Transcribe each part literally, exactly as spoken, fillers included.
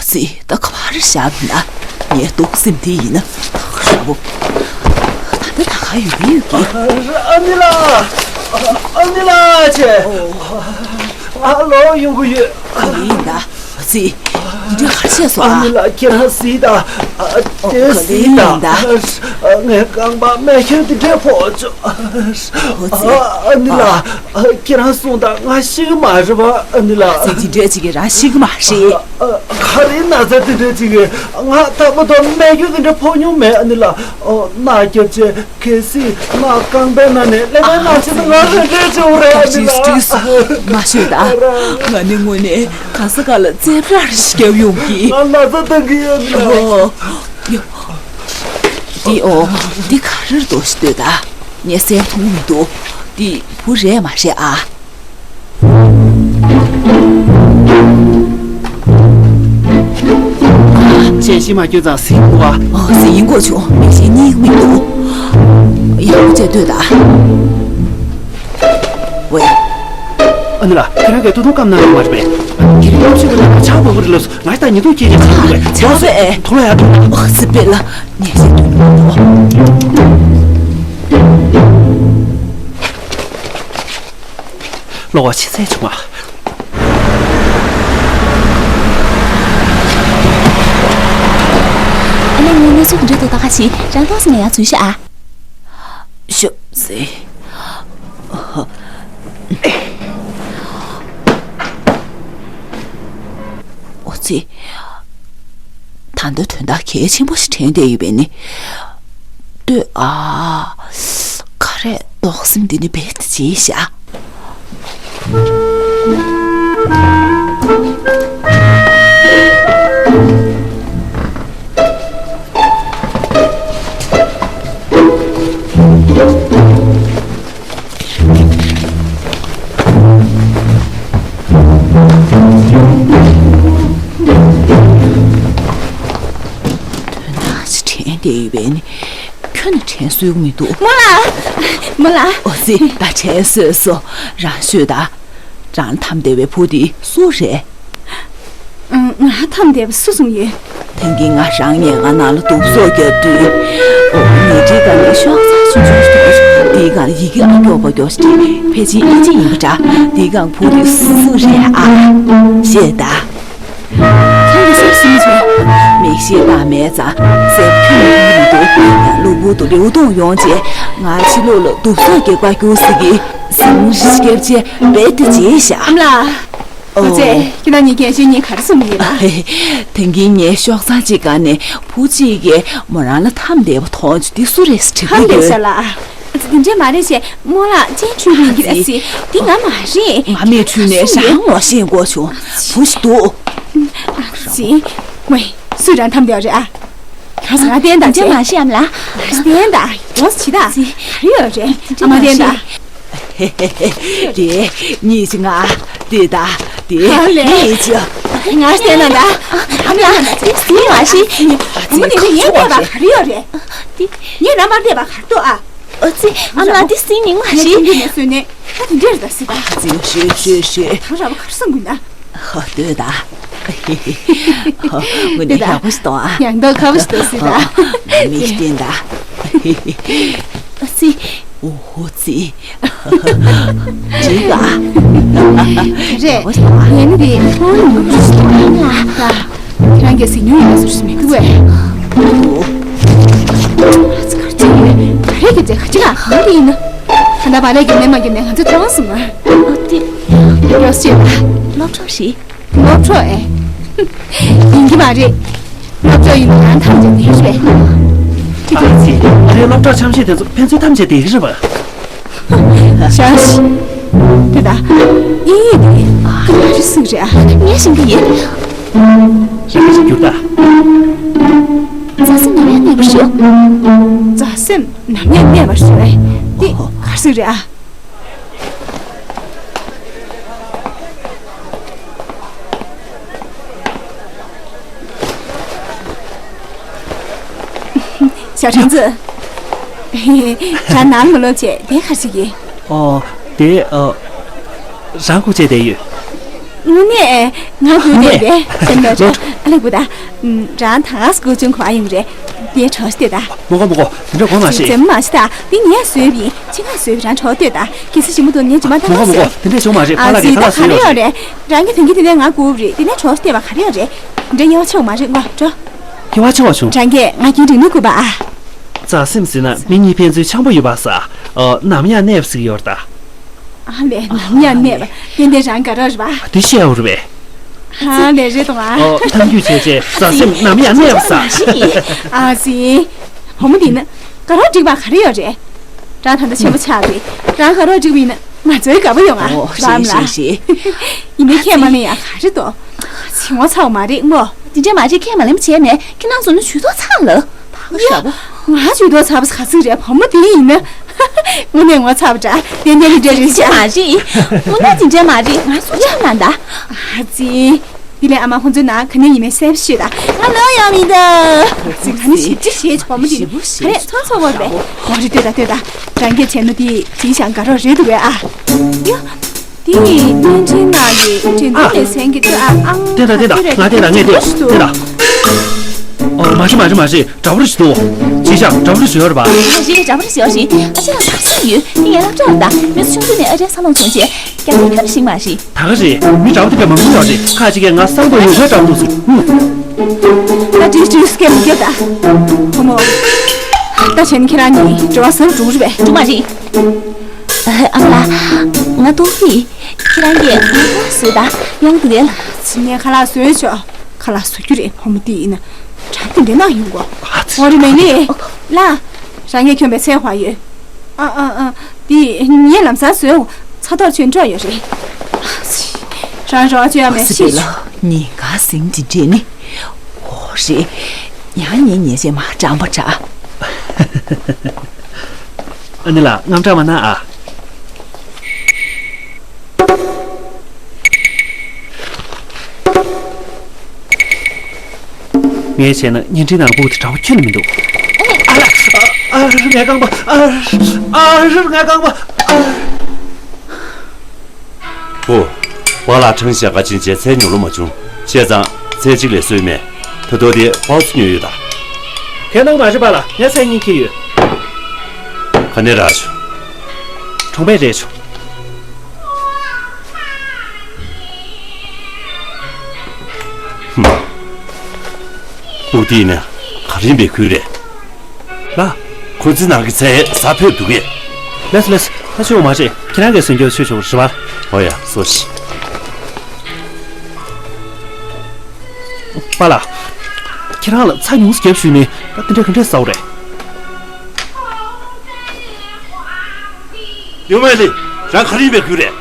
ཙི། ད་ག་པར་བཞག་ཡིན་ན། ངའི་སྡུག་སེམས་དེ་ཡིན་ན་ད་ག་ར་བོ། ད་ལྟ་ད་ག་ཡོད་ཀྱི་ཡོད་ཀྱི། ཨ་ནི་ལགས། ཨ་ནི་ལགས་ཆེ། ཨོ། ང་ལོག་ཡོང་གི་ཡོད། ག་ལེ་ཡིན་ད། ཙི། འདི་ག་རེ་བྱས་སོང་ཨ། ཨ་ནི་ལགས། ཁྱེད་རང་གཟིགས་དང་། ཨ། ཨོ། དེ་ག་ལེ་གཟིགས་ཡིན་དང་། ད། ངའི་རྐང་པ་རྨ་ཤོད་དེ་འདྲས་ཕོག་བྱུང་། ཨོ་ཙི། ཨ་ནི་ལགས། ཨ། ཁྱེད་རང་གསུངས་དང་ང་ཤི་གི་མ་རེད་པ། ཨ་ནི་ལགས། ཙི། དེ་འདྲས་ཅིག་གིས་རང་ཤི་གི་མ་རེད། ཨ། ག་རེ་ན་ཚ་དེ་འདྲས་ཅིག་གིས། ང་ད་བར་དུ་རྨ་ཤོད་དེ་འདྲས་ཕོག་མྱོང་མེད། ཨ་ནི་ལགས། ཨོ། མནའ་སྐྱབས་ཆེ། གལ་སྲིད་ང་རྐང་པའི་ནང་ནས་ཀླད་པའི་ནང་ཕྱིན་ན་ང་རང་འདྲས་བྱེད་འོ་རེད། ཨ་ཙི། ཨ་ནི་ལགས། མ་ཤོད་ད། ང་ནི་དངོས་གནས་གང་ས་ག་ལ་རྩེད་འབྲས་ཤིག་བརྒྱབ་ཡོང་གི། ང་ན་ཚ་བཏང་གི་ཡོད། ཨ་ནི་ལགས། ཨོ། ཡོ། འདི། ཨོ། འདི་ག་རེར་འདུག་ཞིག་ལྟོས་ད། ངས་གསལ་མཐོང་མི་འདུག་འདི་བུ་རེད་མ་རེད་ཨ། ཅེས་ཤི་མ་སྐྱོན་ཙང་ཟིན་གོ་བ། ཨོ། ཟིན་གོ་བྱུང་། མིག་ཤེལ་གཉིས་མི་འདུག་ཡག་པོ་བྱས་ལྟོས་ད། ཝེ། ཨ་ནི་ལགས། ཁྱེད་རང་གིས་ཏུ་ཏུ་སྐམ་གནང་ཡོད་མ་རེད་པས། ཁྱེད་རང་སློབ་ཞུགས་པ་ལ་ཆགས་པ་བུ་རེ་ལོས། ང་ད་ཉི་དུ་སྐྱེས་ཀྱི་ཆགས་འདུག་པས། ཆགས་པས། ཐོ་ལ་ཡ་ཐོ། ཨོ་སི་པེ་ལ་ཉེ་ཞེ་དུ་མི་འདུག་ལོག་པ་ཕྱི་ཚེ་བྱུང་བ། ཨ་ནི་ངའི་གནས་ཚུལ་འདི་འདྲ་འདུག་ད་ག་ཞིག་རང་ཏོག་ཙམ་ཡར་འཛུལ་ཤོག་ཨ། ཤོག་ཟེར། ཨོ་ཙི། ད་ལྟ་དོན་དག་གལ་ཆེན་པོ་ཞིག་དྲན་བསྡད་ཡོད་པས་ནི། ལྟོས་ཨ། ག་རེ་ལྟོགས་སེམས་འདི་ནི་རྦད་དེ་བརྗེད་བཞག་དོན་དག་ཅིག་དྲན་བསྡད་ཡོད་པས་ནི། ཁྱོན་ནས་དྲན་གསོ་མི་འདུག་རྨོ་ལགས། རྨོ་ལགས། ཨོ་ཙི། ད་དྲན་གསོས་སོང་། རང་ཤོད་ད། རང་འཐམས་བསྡད་པའི་བུ་དེ་སུ་རེད། ང་འཐམས་བསྡད་པ་སུ་བཟུང་ཡོད། ཐེངས་གིན་ང་རང་ཉལ་ཁང་ནང་ལ་དུག་སོག་བརྒྱབ་དུས། ཨོ། ཉལ་ཁྲིའི་སྒང་ནས་ཤོག་ཚ་ཆུང་ཆུང་ཞིག་འདུག་དེའི་སྒང་ལ་ཡི་གེ་ཨ་མགྱོགས་པ་མགྱོགས་ཤིག་བྲིས། ཕལ་ཆེར་ཨིན་ཇི་ཡིན་པ་འདྲ། དེའི་སྒང་བུ་དེ་སུ་རེད་ཨ། ཤེས་ད། ཁྱེད་ཀྱིས་སུ་ཟིན་བྱས། མིག་ཤེལ་བཏགས་མེད་ཙང་གསལ་པོ་མཐོང་གི་མི་འདུག་ཡང་གློ་བུར་དུ་ལེའུ་སྟོང་ཡོང་རྗེས། ང་ཕྱི་ལོགས་ལ་དུག་སོག་རྒྱག་པར་རྒྱུགས་ཟེར་གི། ཟིང་རི་སྐྱབས་རྗེས་རྦད་དེ་བརྗེད་བཞག་ཨ་མ་ལགས། ཨོ་ཙེ། ཁྱེད་རང་གཉིས་ཀྱིས་གཞན་གཉིས་ག་རེ་གསུང་གི་ཡིན་ལགས། དེང་གི་ངའི་ཤོག་ཚང་གཅིག་སྒང་ནས་བུ་གཅིག་གིས་མོ་རང་ལ་འཐམས་བསྡད་པ་མཐོང་བྱུང་། དེ་སུ་རེད་ཟེར་དྲི་གི་ཡོད། འཐམས་བསྡད་ཤག་ལགས། ཨ་ཙི། དེ་འདྲས་མ་རེད་ཅེས་རྨོ་ལགས་སྤྱན་འཕྲུལ་གྱི་ཡིན་གྱི་རེད་ཟེར། དེ་ང་མ་རེད། ང་མིག་འཕྲུལ་ནས་རང་ངོ་ཤེས་དགོས་བྱུང་། བུ་ཞིག་འདུག་ཨ་ཙི། ཝེ། སུས་རང་འཐམས་བསྡད་རེད་ཨ། ཁྱོད་ཚོ་ང་བསྟན་དང་། དེ་འདྲས་མ་རེད་ཨ་མ་ལགས། བསྟན་དང་། ཡོངས་སུ་བྱེད་དང་། ཨ་ཙི། ག་རེ་ཡོད་རེད། ཨ་མ་བསྟན་དང་། དེ་གཉིས་ཀྱི་ང་། དེ་ད། དེ་ཨ་ལས། གཉིས་ཀྱི། ང་བསྟན་ན་ད། ཨ་མ་ལགས། དེ་སྲིད་མ་ཤི། བུ་མོ་དེ་ནི་ངས་བལྟས་པ་ག་རེ་ཡོད་རེད། དེ། ངས་རང་པར་བལྟས་པ་ག་རེ་འདུག་ཨ། ཨ་ཙི། ཨ་མ་ལགས། དེ་སྲིད་ནི་མ་ཤི། ངས་ཁྱིམ་རྒྱུད་ནས་གསོན་ནས་ད་དེ་འདྲས་རེད་ད་སྲིད་ད། ཨ་ཙི། ཤོད་ཤོད་ཤོད། ད་ར་བ་ག་རེ་གསུང་གི་ཡིན་ན། ཧོ། ལྟོས་ད། དངོས་གནས་ཡག་པོ་ཞིག་འདུག་ཨ། ཡང་འདུག་ཁ་བོ་ཞིག་འདུག་སྲིད་ད། མིག་བསྟན་ད། ཨ་ཙི། ཨོ་ཧོ་ཙི། འགྲིག་ག་རེད། ཡག་པོ་ཞིག་འདུག་ཨ། ངས་ནི་དེ་ཁོང་ཉུང་ཤོས་ཤིག་ལ། ཁྱེད་རང་གིས་ཟིན་ཉུང་ཡིན་ན་ཟུར་ཞིག་མི་ཐུབ་བས། ཨ་ཙི། ག་རེ་བྱས་ཡོད། ག་རེ་བརྒྱབ་བྱས་ག་ཅི་ལ་ང་དེ་ཡིན་ན། ད་ལྟ་བ་ལས་རྒྱབ་ནས་མ་རྒྱབ་ནས་ང་ཚོ་གྲོངས་སོང་ང་། ཨ་ཙི། ཡོ་སི་ལ། སློབ་གྲོགས་ཤིག་སློབ་གྲོགས་ཨེ། ཡིན་གྱི་མ་རེད། སློབ་གྲོགས་ཡིན་ན་ཡང་ཐམས་ཅད་བདེ་རེད། ཨ་ཙི། ཨ་རེ། སློབ་གྲོགས་འཆམ་ཤེས་དེ་ཚོ་ཕན་ཚུན་ཐམས་ཅད་བདེ་གི་རེད་པ། ཤ་ཤི། དེ་ད། ཨིན་ཡིག་དེ་ག་རེ་ཟེར་རེད་ཨ། ངས་ཤེས་ཀྱི་ཡིན། རེ་བ་ཞིག་བསྒྱུར་ད། མཛའ་སེམས་ནམ་ཡང་གནས་པར་ཤོག་མཛའ་སེམས་ནམ་ཡང་གནས་པར་ཤོག་ཨེ། དེ་ག་རེ་ཟེར་རེད་ཨ། ཞའོ་ཁྲང་ཙི། ད་ནང་ལ་ལོག་བྱས་དེ་ག་རེ་བྱེད་ཀྱི། ཨོ། དེ། ཨ། རང་སྒུག་བྱས་བསྡད་ཡོད། དངོས་གནས་ང་སྒུག་བསྡད་རེད། སེམས་ལ་རེད། ཨ་ལས་སྒུག་ད། རང་ད་ག་སྒུག་བྱུང་གོ་ཨ་ཡིན་རེད། དེ་གྲོགས་ཤིག་ལྟོས་ད། མོ་གོ་མོ་གོ་དེ་འདྲ་གོ་མ་ཤེས། ཙམ་མ་ཤི་ད། དེ་ངས་བཟོས་པ་ཡིན། ཁྱེད་ཀྱིས་བཟོས་པ་རང་གྲོགས་ལྟོས་ད། གལ་སྲིད་ཞིམ་པོ་འདུག་ངས་ཇི་མ་ད་མོ་གོ་མོ་གོ་དེ་འདྲ་བྱུང་མ་རེད། པཱ་ལགས་ཀྱིས་ཁ་ལག་བཟོས་ཡོད་རེད། རང་གི་དོན་གྱི་དེ་འདྲ་ང་སྒུག་རེད། དེ་ནས་གྲོགས་ཤིག་ལྟོས་པ་ག་རེ་ཡོད་རེད། འདྲ་ཉེ་བ་ཆེ་བ་མ་རེད་ངོ་འགྲོ། ཉེ་བ་ཆེ་བ་བྱུང་། རང་གིས་ང་རྒྱུན་རིང་མོ་སྒུག་པ་ཨ། རྩ་སེམས་ཟེར་ན་མི་གཉིས་ཕན་ཚུན་འཆམ་པོ་ཡོད་པ་ས། ཨ། ནམ་ཡང་གནས་པ་ཟེར་གྱི་ཡོད་རེད་ད། ཨ་ལས། ནམ་ཡང་གནས་པ། ཏན་ཏན་རང་དགའ་རོགས་རེད་པ། དེ་བཤད་འོ་རེད་པས། ཨ་ལས་རེད་དོ་ཨ། ཨོ་ཐང་རྒྱུད་བྱས་བྱས་རྩ་སེམས་ནམ་ཡང་གནས་པ་ས། ཨ་ཙི། བུ་མོ་འདི་ན་དགའ་རོགས་འགྲིག་པ་ག་རེ་ཡོད་རེད། རང་ད་ལྟ་ཆེན་པོ་ཆགས་རེད། རང་དགའ་རོགས་འགྲིག་པ་ཡིན་ན་ང་ཚོའི་དགའ་པོ་ཡོང་ཨ། ཨོ་རེད་རེད་རེད། ཡིན་ནའི་ཁས་མ་ལེན་ཡ་ག་རེ་དོ། ཚིག་ངོ་ཚ་བ་མ་རེད་མོ། དེ་འདྲ་མ་རེད། ཁས་མ་ལེན་པ་བྱས་མེད། ཁྱེད་རང་ཚོ་ནི་ཇུས་གཏོགས་ཚ་ལ། ཕག་ཞྭ་བོ། ང་ཇུས་གཏོགས་ཚ་བ་ག་ཚིག་རེད། བུ་མོ་དེ་ཡིན་ན། དངོས་གནས་ངོ་ཚ་བ་འདྲ། ཏན་ཏན་ལི་འདྲ་རེད་ཤག་དེ་མ་རེད། དངོས་གནས་དེ་འདྲ་མ་རེད། ང་ཚོ་ཆགས་ན་ད། ཨ་ཙི། དེ་ལས་ཨ་མ་ཁོང་ཚོའི་ནང་ག་ནས་ཡིན་མིན་གསལ་པོ་ཤོད་ད། ང་ལོ་ཡང་མི་འདུག་ཨ་ཙི། ང་ནི་ཞིབ་ཅིག་བྱེད་བུ་མོ་དེ་ནི་ག་རེ་ཚོ་ཚོ་བོར་བས། ང་རེ་ལྟོས་ད་ལྟོས་ད། རང་སྐད་བྱས་ནོ་དེ་དེའི་ཞང་དགའ་རོགས་རེད་འདུག་བས་ཨ། ཡ། དེ་ཡིས་བརྙན་འཕྲིན་ནང་གི་འགྲན་བསྡུར་ལེ་ཚན་གྱི་ལྟོས་ཨ། ཨང་། དེ་ད་དེ་ད་ང་དེ་ད་ངས་དེ་དེ་ད། ཨོ་མ་ཤི་མ་ཤི་མ་ཤི། དྲ་བ་རི་ཞིག་འདུག་ཅི་བྱ་དྲ་བ་རི་ཞིག་ཡོད་རེད་པ། ཞིག་དྲ་བ་རི་ཞིག་ཡོད་ཞིག་ཨ་ཅག་ཁ་སང་ཡོད་དེ་ངས་སློབ་གྲྭ་ལ་ད་མི་ཚོ་ཆུང་ཆུང་ནས་ཨ་ཅག་ས་ལོང་བྱུང་རྗེས་རྒྱ་མི་ཁ་རི་ཞིག་མ་ཤི། ད་ག་རེད། མི་དྲ་བ་དེ་ག་མང་པོ་ཡོད་རེད། ཁ་ཅིག་གིས་ང་སང་པོ་ཡོད་ཁ་དྲ་བ་འདུག་ཟེར། ཧུམ། ད་ཏིས་ཏིས་སྐད་མི་རྒྱབ་ད། བུ་མོ། ད་བྱས་ན་ཁྱེད་རང་གཉིས་འབྲེལ་བ་ཟབ་འགྲོ་གི་རེད་པས། འགྲོ་མ་རེད། ཨ་མ་ལགས། ང་ཏོག་ཙི། ཁྱེད་རང་གིས་ང་ཁ་ལག་བཟོས་ད་ཡོང་འདུག་གས། ངས་ཁ་ལག་བཟོས་ཆོག་ཁ་ལག་བཟོ་རྒྱུ་རེད། བུ་མོ་དེ་ཡིན་ན་གྲ་དེ་འདྲ་ནང་ཡོང་གོ། ཨོ་རི་མེ་ལི། ལ། རང་ངས་གྱོན་པའི་ཚལ་བ་ཡོད། ཨ་ཨ་ཨ། དེ་ངས་ལམ་སང་བཟོས། ཚ་ཐོག་ཆོས་འཕྲོག་ཡོད་རེད། རང་རོགས་བྱོས་ཡ་མེད་ཤི། ཉིན་ག་ཟིང་དེ་འདྲས་ནི། ཨོ་རེད། ཡང་ཉིན་ཉེ་ཆེ་མ་གྲང་པ་གྲག་ཨ་ནི་ལགས་དངངས་སྐྲག་མ་གནང་ཨ། ངས་བྱས་ན་བརྙན་འཕྲིན་ནང་སྒུག་དེ་དྲག་པོ་ཁྱོན་ནས་མི་འདུག་ཨ་ལ། ཨ་ཨ་ངའི་རྐང་པ། ཨ་ཨ་ངའི་རྐང་པ། ཨ། ཧོ། པཱ་ལགས་ཁྲང་ཞང་ཁ་ཕྱིན་རྗེས་ཚལ་ཉོ་ལོ་མ་བྱུང་། བྱས་ཙང་ཚལ་གཅིག་ལས་བཟོས་མེད། ད་དུང་དེ་པའོ་ཙི་ཉོས་ཡོད་ད། དེ་གནང་མ་རེད་པཱ་ལགས། ངས་ཚལ་གཉིས་འཁྱེར་ཡོད། ག་ནས་རག་བྱུང་། གྲོང་པས་རེད་བྱུང་། ཧུམ། སྤུ་གུ་དེ་ནི་ག་རེ་ཡིན་པའི་ཁུལ་རེད། ལགས། ཁོ་ཚོའི་ནང་གི་ཚལ་ཟ་ཕོད་འདུག་གས། ལགས་སོ་ལགས་སོ། ད་ཤོད་མ་རེད། ཁྱེད་རང་གིས་ཟོན་རྒྱུ་ཆུ་ཆུ་རེད་པ། ཨོ་ཡ་སོ་ཤི། པཱ་ལགས། ཁྱེད་རང་ལ་ཚྭ་ཉུང་ཙམ་བརྒྱབ་ཞུས་ནས་ད་དེ་འདྲ་ག་འདྲས་ཟ་བ་རེད། ཡུང་མེ་ལི། རང་ག་རེ་ཡིན་པའི་ཁུལ་རེད།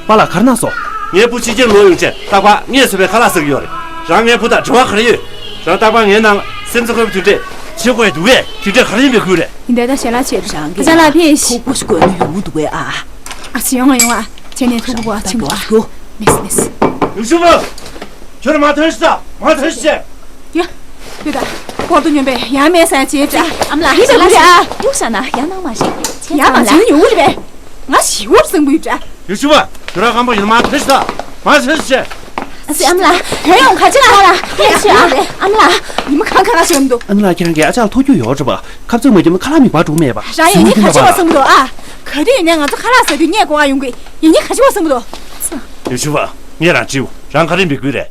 པཱ་ལགས་ག་རེ་གནང་སོང་། ངའི་བུ་ཕྱི་རྒྱལ་ལོག་ཡོང་རྗེས་རྟག་པར་ངས་བཟོས་པའི་ཁ་ལག་ཟ་གི་ཡོད་རེད། རང་ངའི་བུ་དང་འབྲེལ་བ་ག་རེ་ཡོད། རང་རྟག་པར་ངའི་ནང་སེམས་ཚེགས་ཁོལ་བ་དེ་འདྲས་བྱེད་དགོས་འདུག་གས། དེ་འདྲས་ག་རེ་ཡིན་པའི་ཁུལ་རེད། འདི་འདྲ་ཞལ་ལག་བྱེད་རང་གི་ཨ་ཅག་ལགས་ཕེབས། ཐུག་པོ་ཞིག་དགོས་ན་ཡོང་འདུག་གས་ཨ། ཨ་ཅེ་ཡོང་ང་ཡོང་ང་། བྱས་ནས་ཐུག་པོ་ཕྱིན་པ། ལགས་ལགས། ཡུག་ཆུ་མ། ཁྱོད་མ་ཐོན་ཤི་ད། མ་ཐོན་ཤི། ཡ། ཡོད་ད། སྐོར་དུ་ཉོན་པས་ཡང་མེད་ས་བྱེད་དྲ། ཨ་མ་ལགས། ཡིད་ལ་ཡིད་ལ། ཡུག་ཤ་ན་ཡང་ནང་མ་ཞིག་ཡ་མ་བྱེད་ཡོང་གི་རེད་པས། ང་ཞི་བོར་སེམས་པོ་ཡོད་དྲ། ཡུག་ཆུ་མ། ཁྱོད་རང་གང་པོ་ཡིན་མ་ཐོན་ཤི་ད། མ་ཐོན་ཤི། ཨ་ཙི་ཨ་མ་ལགས། ཐོན་ཡོང་ཁ་ཅིག་ཨ་ལ། ཨ་ལ། ཨ་མ་ལགས། ཉི་མ་གང་ག་ལ་ཞིག་འདུག་ཨ་ནི་ལགས། ཁྱེད་རང་གིས་ཨ་ཅག་ལ་ཐུག་རྒྱུ་ཡོད་རེད་པ། ཁ་རྩང་མ་བརྒྱབ་ན་ཁ་ལག་མིད་པ་འགྲོ་མེད་པ། རང་ཡིན་ནི་ག་ཅི་བ་བསམ་གི་འདུག་ཨ། ག་དུས་ཡིན་ནའི་ང་ཚོ་ཁ་ལག་ཟ་དུས་ངས་གོ་བ་ཡོང་གི། ཡིན་ནི་ག་ཅི་བ་བསམ་གི་འདུག་ཡུག་ཆུ་བ། ངས་རང་དྲིའུ་རང་ག་རེ་འབད་དགོས་རེད།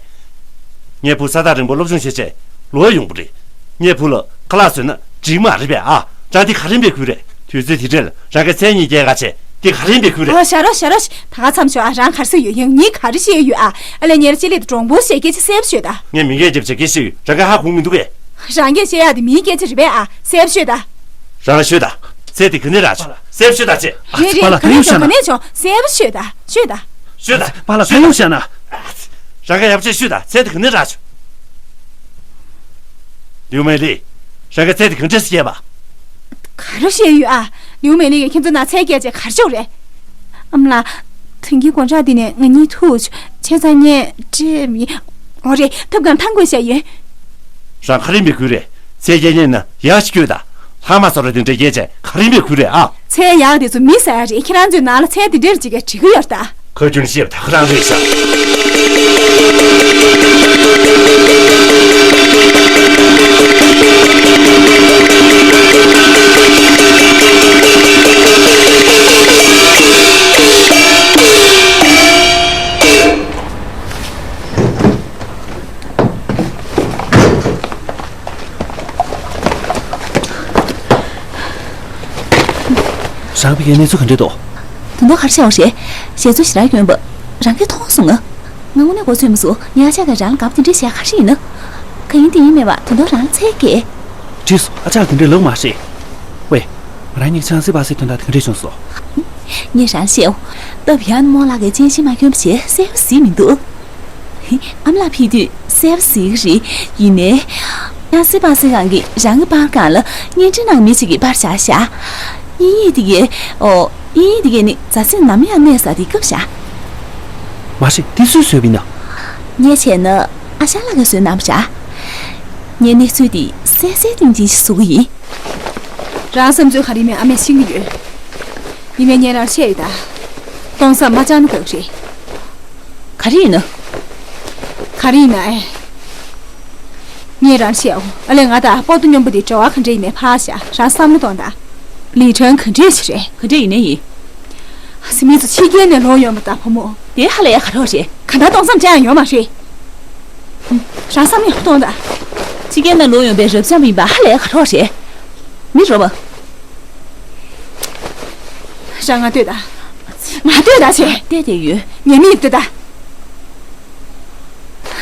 ངའི་བུ་ས་ཐག་རིང་པོ་སློབ་སྦྱོང་བྱས་བྱས་ལོག་ཡོང་པ་རེད། ངའི་བུ་ལ་ཁ་ལག་བཟོས་ན་འགྲིག་མ་རེད་པས་ཨ། རང་དེ་ག་རེ་འབད་དགོས་རེད། དུས་ཚོད་དེ་འདྲ་ལ་རང་གི་མཚན་ཉིད་སྐྱེལ་ག་བྱས་དེ་ག་རེ་འབད་དགོས་རེད། ཨོ་ཤ་རོ་ཤ་རོ་ཤ། ད་ག་མཚམས་ཤོག་ཨ། རང་ག་རེ་ཟེར་ཡོད། ཡང་ངས་ག་རེ་བཤད་ཡོད་ཨ། ཨ་ལས་ཉེར་གཅིག་ལས་དུ་གྲོང་པོ་ཞེས་སྐད་ཆ་གསལ་པོ་ཤོད་ད། ངས་མི་སྐད་རྒྱབ་བྱས་སྐད་ཆ་ཡོད། རང་གིས་ཧ་གོ་མི་འདུག་གས། རང་གིས་བཤད་ཡག་དེ་མིའི་སྐད་ཆ་རེད་པས་ཨ། གསལ་པོ་ཤོད་ད། རང་ཤོད་ད། ཚལ་དེ་ག་ནས་རག་བྱུང་། གསལ་པོ་ཤོད་ད་ཅེས། རེད་རེད། ག་ནས་བྱུང་ག་ནས་བྱུང་། གསལ་པོ་ཤོད་ད། ཤོད་ད། ཤོད་ད། པཱ་ལགས་ད་ཡོང་བཤད་ན། རང་གིས་ཡག་པོ་བྱས་ཤོད་ད། ཚལ་དེ་ག་ནས་རག་བྱུང་། ལིའུ་མེ་ལི། རང་གིས་ཚལ་དེ་གང་འདྲས་སེ་སྐྱེས་པ། ག་རེ་བཤད་ཡོད་ཨ། ལིའུ་མེ་ལི་གིས་ཁྱེད་ཚོ་ནང་ཚལ་སྐྱེས་བྱས་ག་རེ་བྱུང་རེད། ཨ་མ་ལགས། དོན་གྱི་དགོང་ཁྲ་འདི་ནས་ང་གཉིས་ཐུག་བྱས་ཙང་ངས་སྤྲད་མི། འོ་རེད། ཐབ་གང་ཐང་དགོས་བཤད་ཡོད། རང་ག་རེ་འབད་དགོས་རེད། ཚལ་སྐྱེས་ཉན་ན་ཡག་ཞིག་སྐྱོད་ད། ལྷག་མ་སོ་ར་དེ་འདྲས་སྐྱེས་བྱས་ག་རེ་འབད་དགོས་རེད་ཨ། ཚལ་ཡག་དེ་ཚོ་མི་ཟ་ཡ་རེད། ཁྱེད་རང་ཚོའི་ནང་ལ་ཚལ་དེ་འདྲས་ཅིག་ག་འགྲིག་གི་ཡོད་ད། ཁ་རྒྱུན་ཞེས་ད་ག་རང་རེད་ཤག་རང་བའི་གནས་ཚུལ་ག་འདྲ་འདུག་དོན་དག་ག་རེ་བྱུང་བ་རེད། ཞལ་འཛོམས་ཞེ་དྲག་སྐྱོན་པ། རང་གིས་མཐོང་སོང་ང་། ང་དངོས་གནས་མགོ་ཚོས་མ་སོང་། ངའི་ཨ་ཅག་གིས་རང་ལ་དགའ་པོ་དེ་འདྲ་བྱས་ག་རེ་ཡིན་ན། གང་ཡིན་དེ་ཡིན་མེད་པ་དོན་དག་རང་ལ་འཚོལ་གི། འགྲིག་སོང་། ཨ་ཅག་དེ་འདྲ་ལབ་མ་རེད། ཝེ། ང་རང་གཉིས་ཆང་སའི་པ་སེའི་དོན་དག་དེ་ག་འདྲ་བྱུང་སོང་། ངས་རང་ལ་བཤད་འོ། སྟབས་ཡག་ན་རྨོ་ལགས་ཀྱིས་སྤྱན་ཤེད་མ་སྐྱོན་པ་བྱས་གསལ་པོ་གཟིགས་མི་འདུག་ཨ་མ་ལགས་ཕེབས་དུས་གསལ་པོ་གཟིགས་ཀྱི་རེད། ཡིན་ནའི། ཡང་སྲིད་པ་སྲིད་སྒང་གི་རང་གི་པར་སྒང་ལ་བརྙན་འཕྲིན་ནང་མི་གཅིག་གི་པར་བཞག་བཞག་དབྱིན་ཡིག་དེ་གའི། ཨོ། དབྱིན་ཡིག་དེ་གའི་ནི་མཛའ་བརྩེ་ནམ་ཡང་གནས་ས་དེ་སྐབས་བཞག་མ་གཞི་དེ་སུས་བཟོས་པ་ཡིན་ན། ངས་བྱས་ན་ཨ་ཞང་ལགས་ཀྱིས་བཟོས་གནང་བ་འདྲ། ངས་གནས་ཚུལ་དེ་གསལ་གསལ་སྟོན་གྱིན་ཞིག་བཟོ་གི་ཡིན། རང་བསམ་ཚུལ་ག་རེ་མིན་ཨ་མས་ཤེས་ཀྱི་ཡོད། ཡིན་ནའི་ངས་རང་བཤད་ཡོད་ད། སྟོང་བསམ་མ་བཅངས་ན་དགའ་གི་རེད། ག་རེ་ཡིན་ན། ག་རེ་ཡིན་ན་ཨེ། ངས་རང་བཤད་འོ། ཨ་ལས་ང་དང་པོ་ཏོ་སྨྱོན་པ་དེ་འབྲེལ་བ་ག་འདྲ་ཡིན་མིན་ཕར་བཞག་རང་བསམ་བློ་གཏོང་དང་། ལི་ཁྲང་ག་འདྲས་ཞིག་རེད། ག་འདྲས་ཡིན་ནའི་ཡིན། ཨ་ཙི་མི་ཚོ་ཕྱི་རྒྱལ་ནས་ལོག་ཡོང་བ་དང་བུ་མོ། དེ་ཧ་ལས་ཡག་ག་རོགས་རེད། གང་ལྟར་སྟོང་བསམ་ཅང་ཡང་ཡོད་མ་རེད། རང་བསམ་ཡག་པོ་གཏོང་དང་། ཕྱི་རྒྱལ་ནས་ལོག་ཡོང་པའི་རབ་འབྱམས་ཡིན་པ་ཧ་ལས་ཡག་ག་རོགས་རེད། མི་རོ་མ། རང་ང་ལྟོས་དང་། ང་ལྟོས་དང་བྱས། བལྟས་བསྡད་ཡོད། ཉན་མི་ལྟོས་དང་།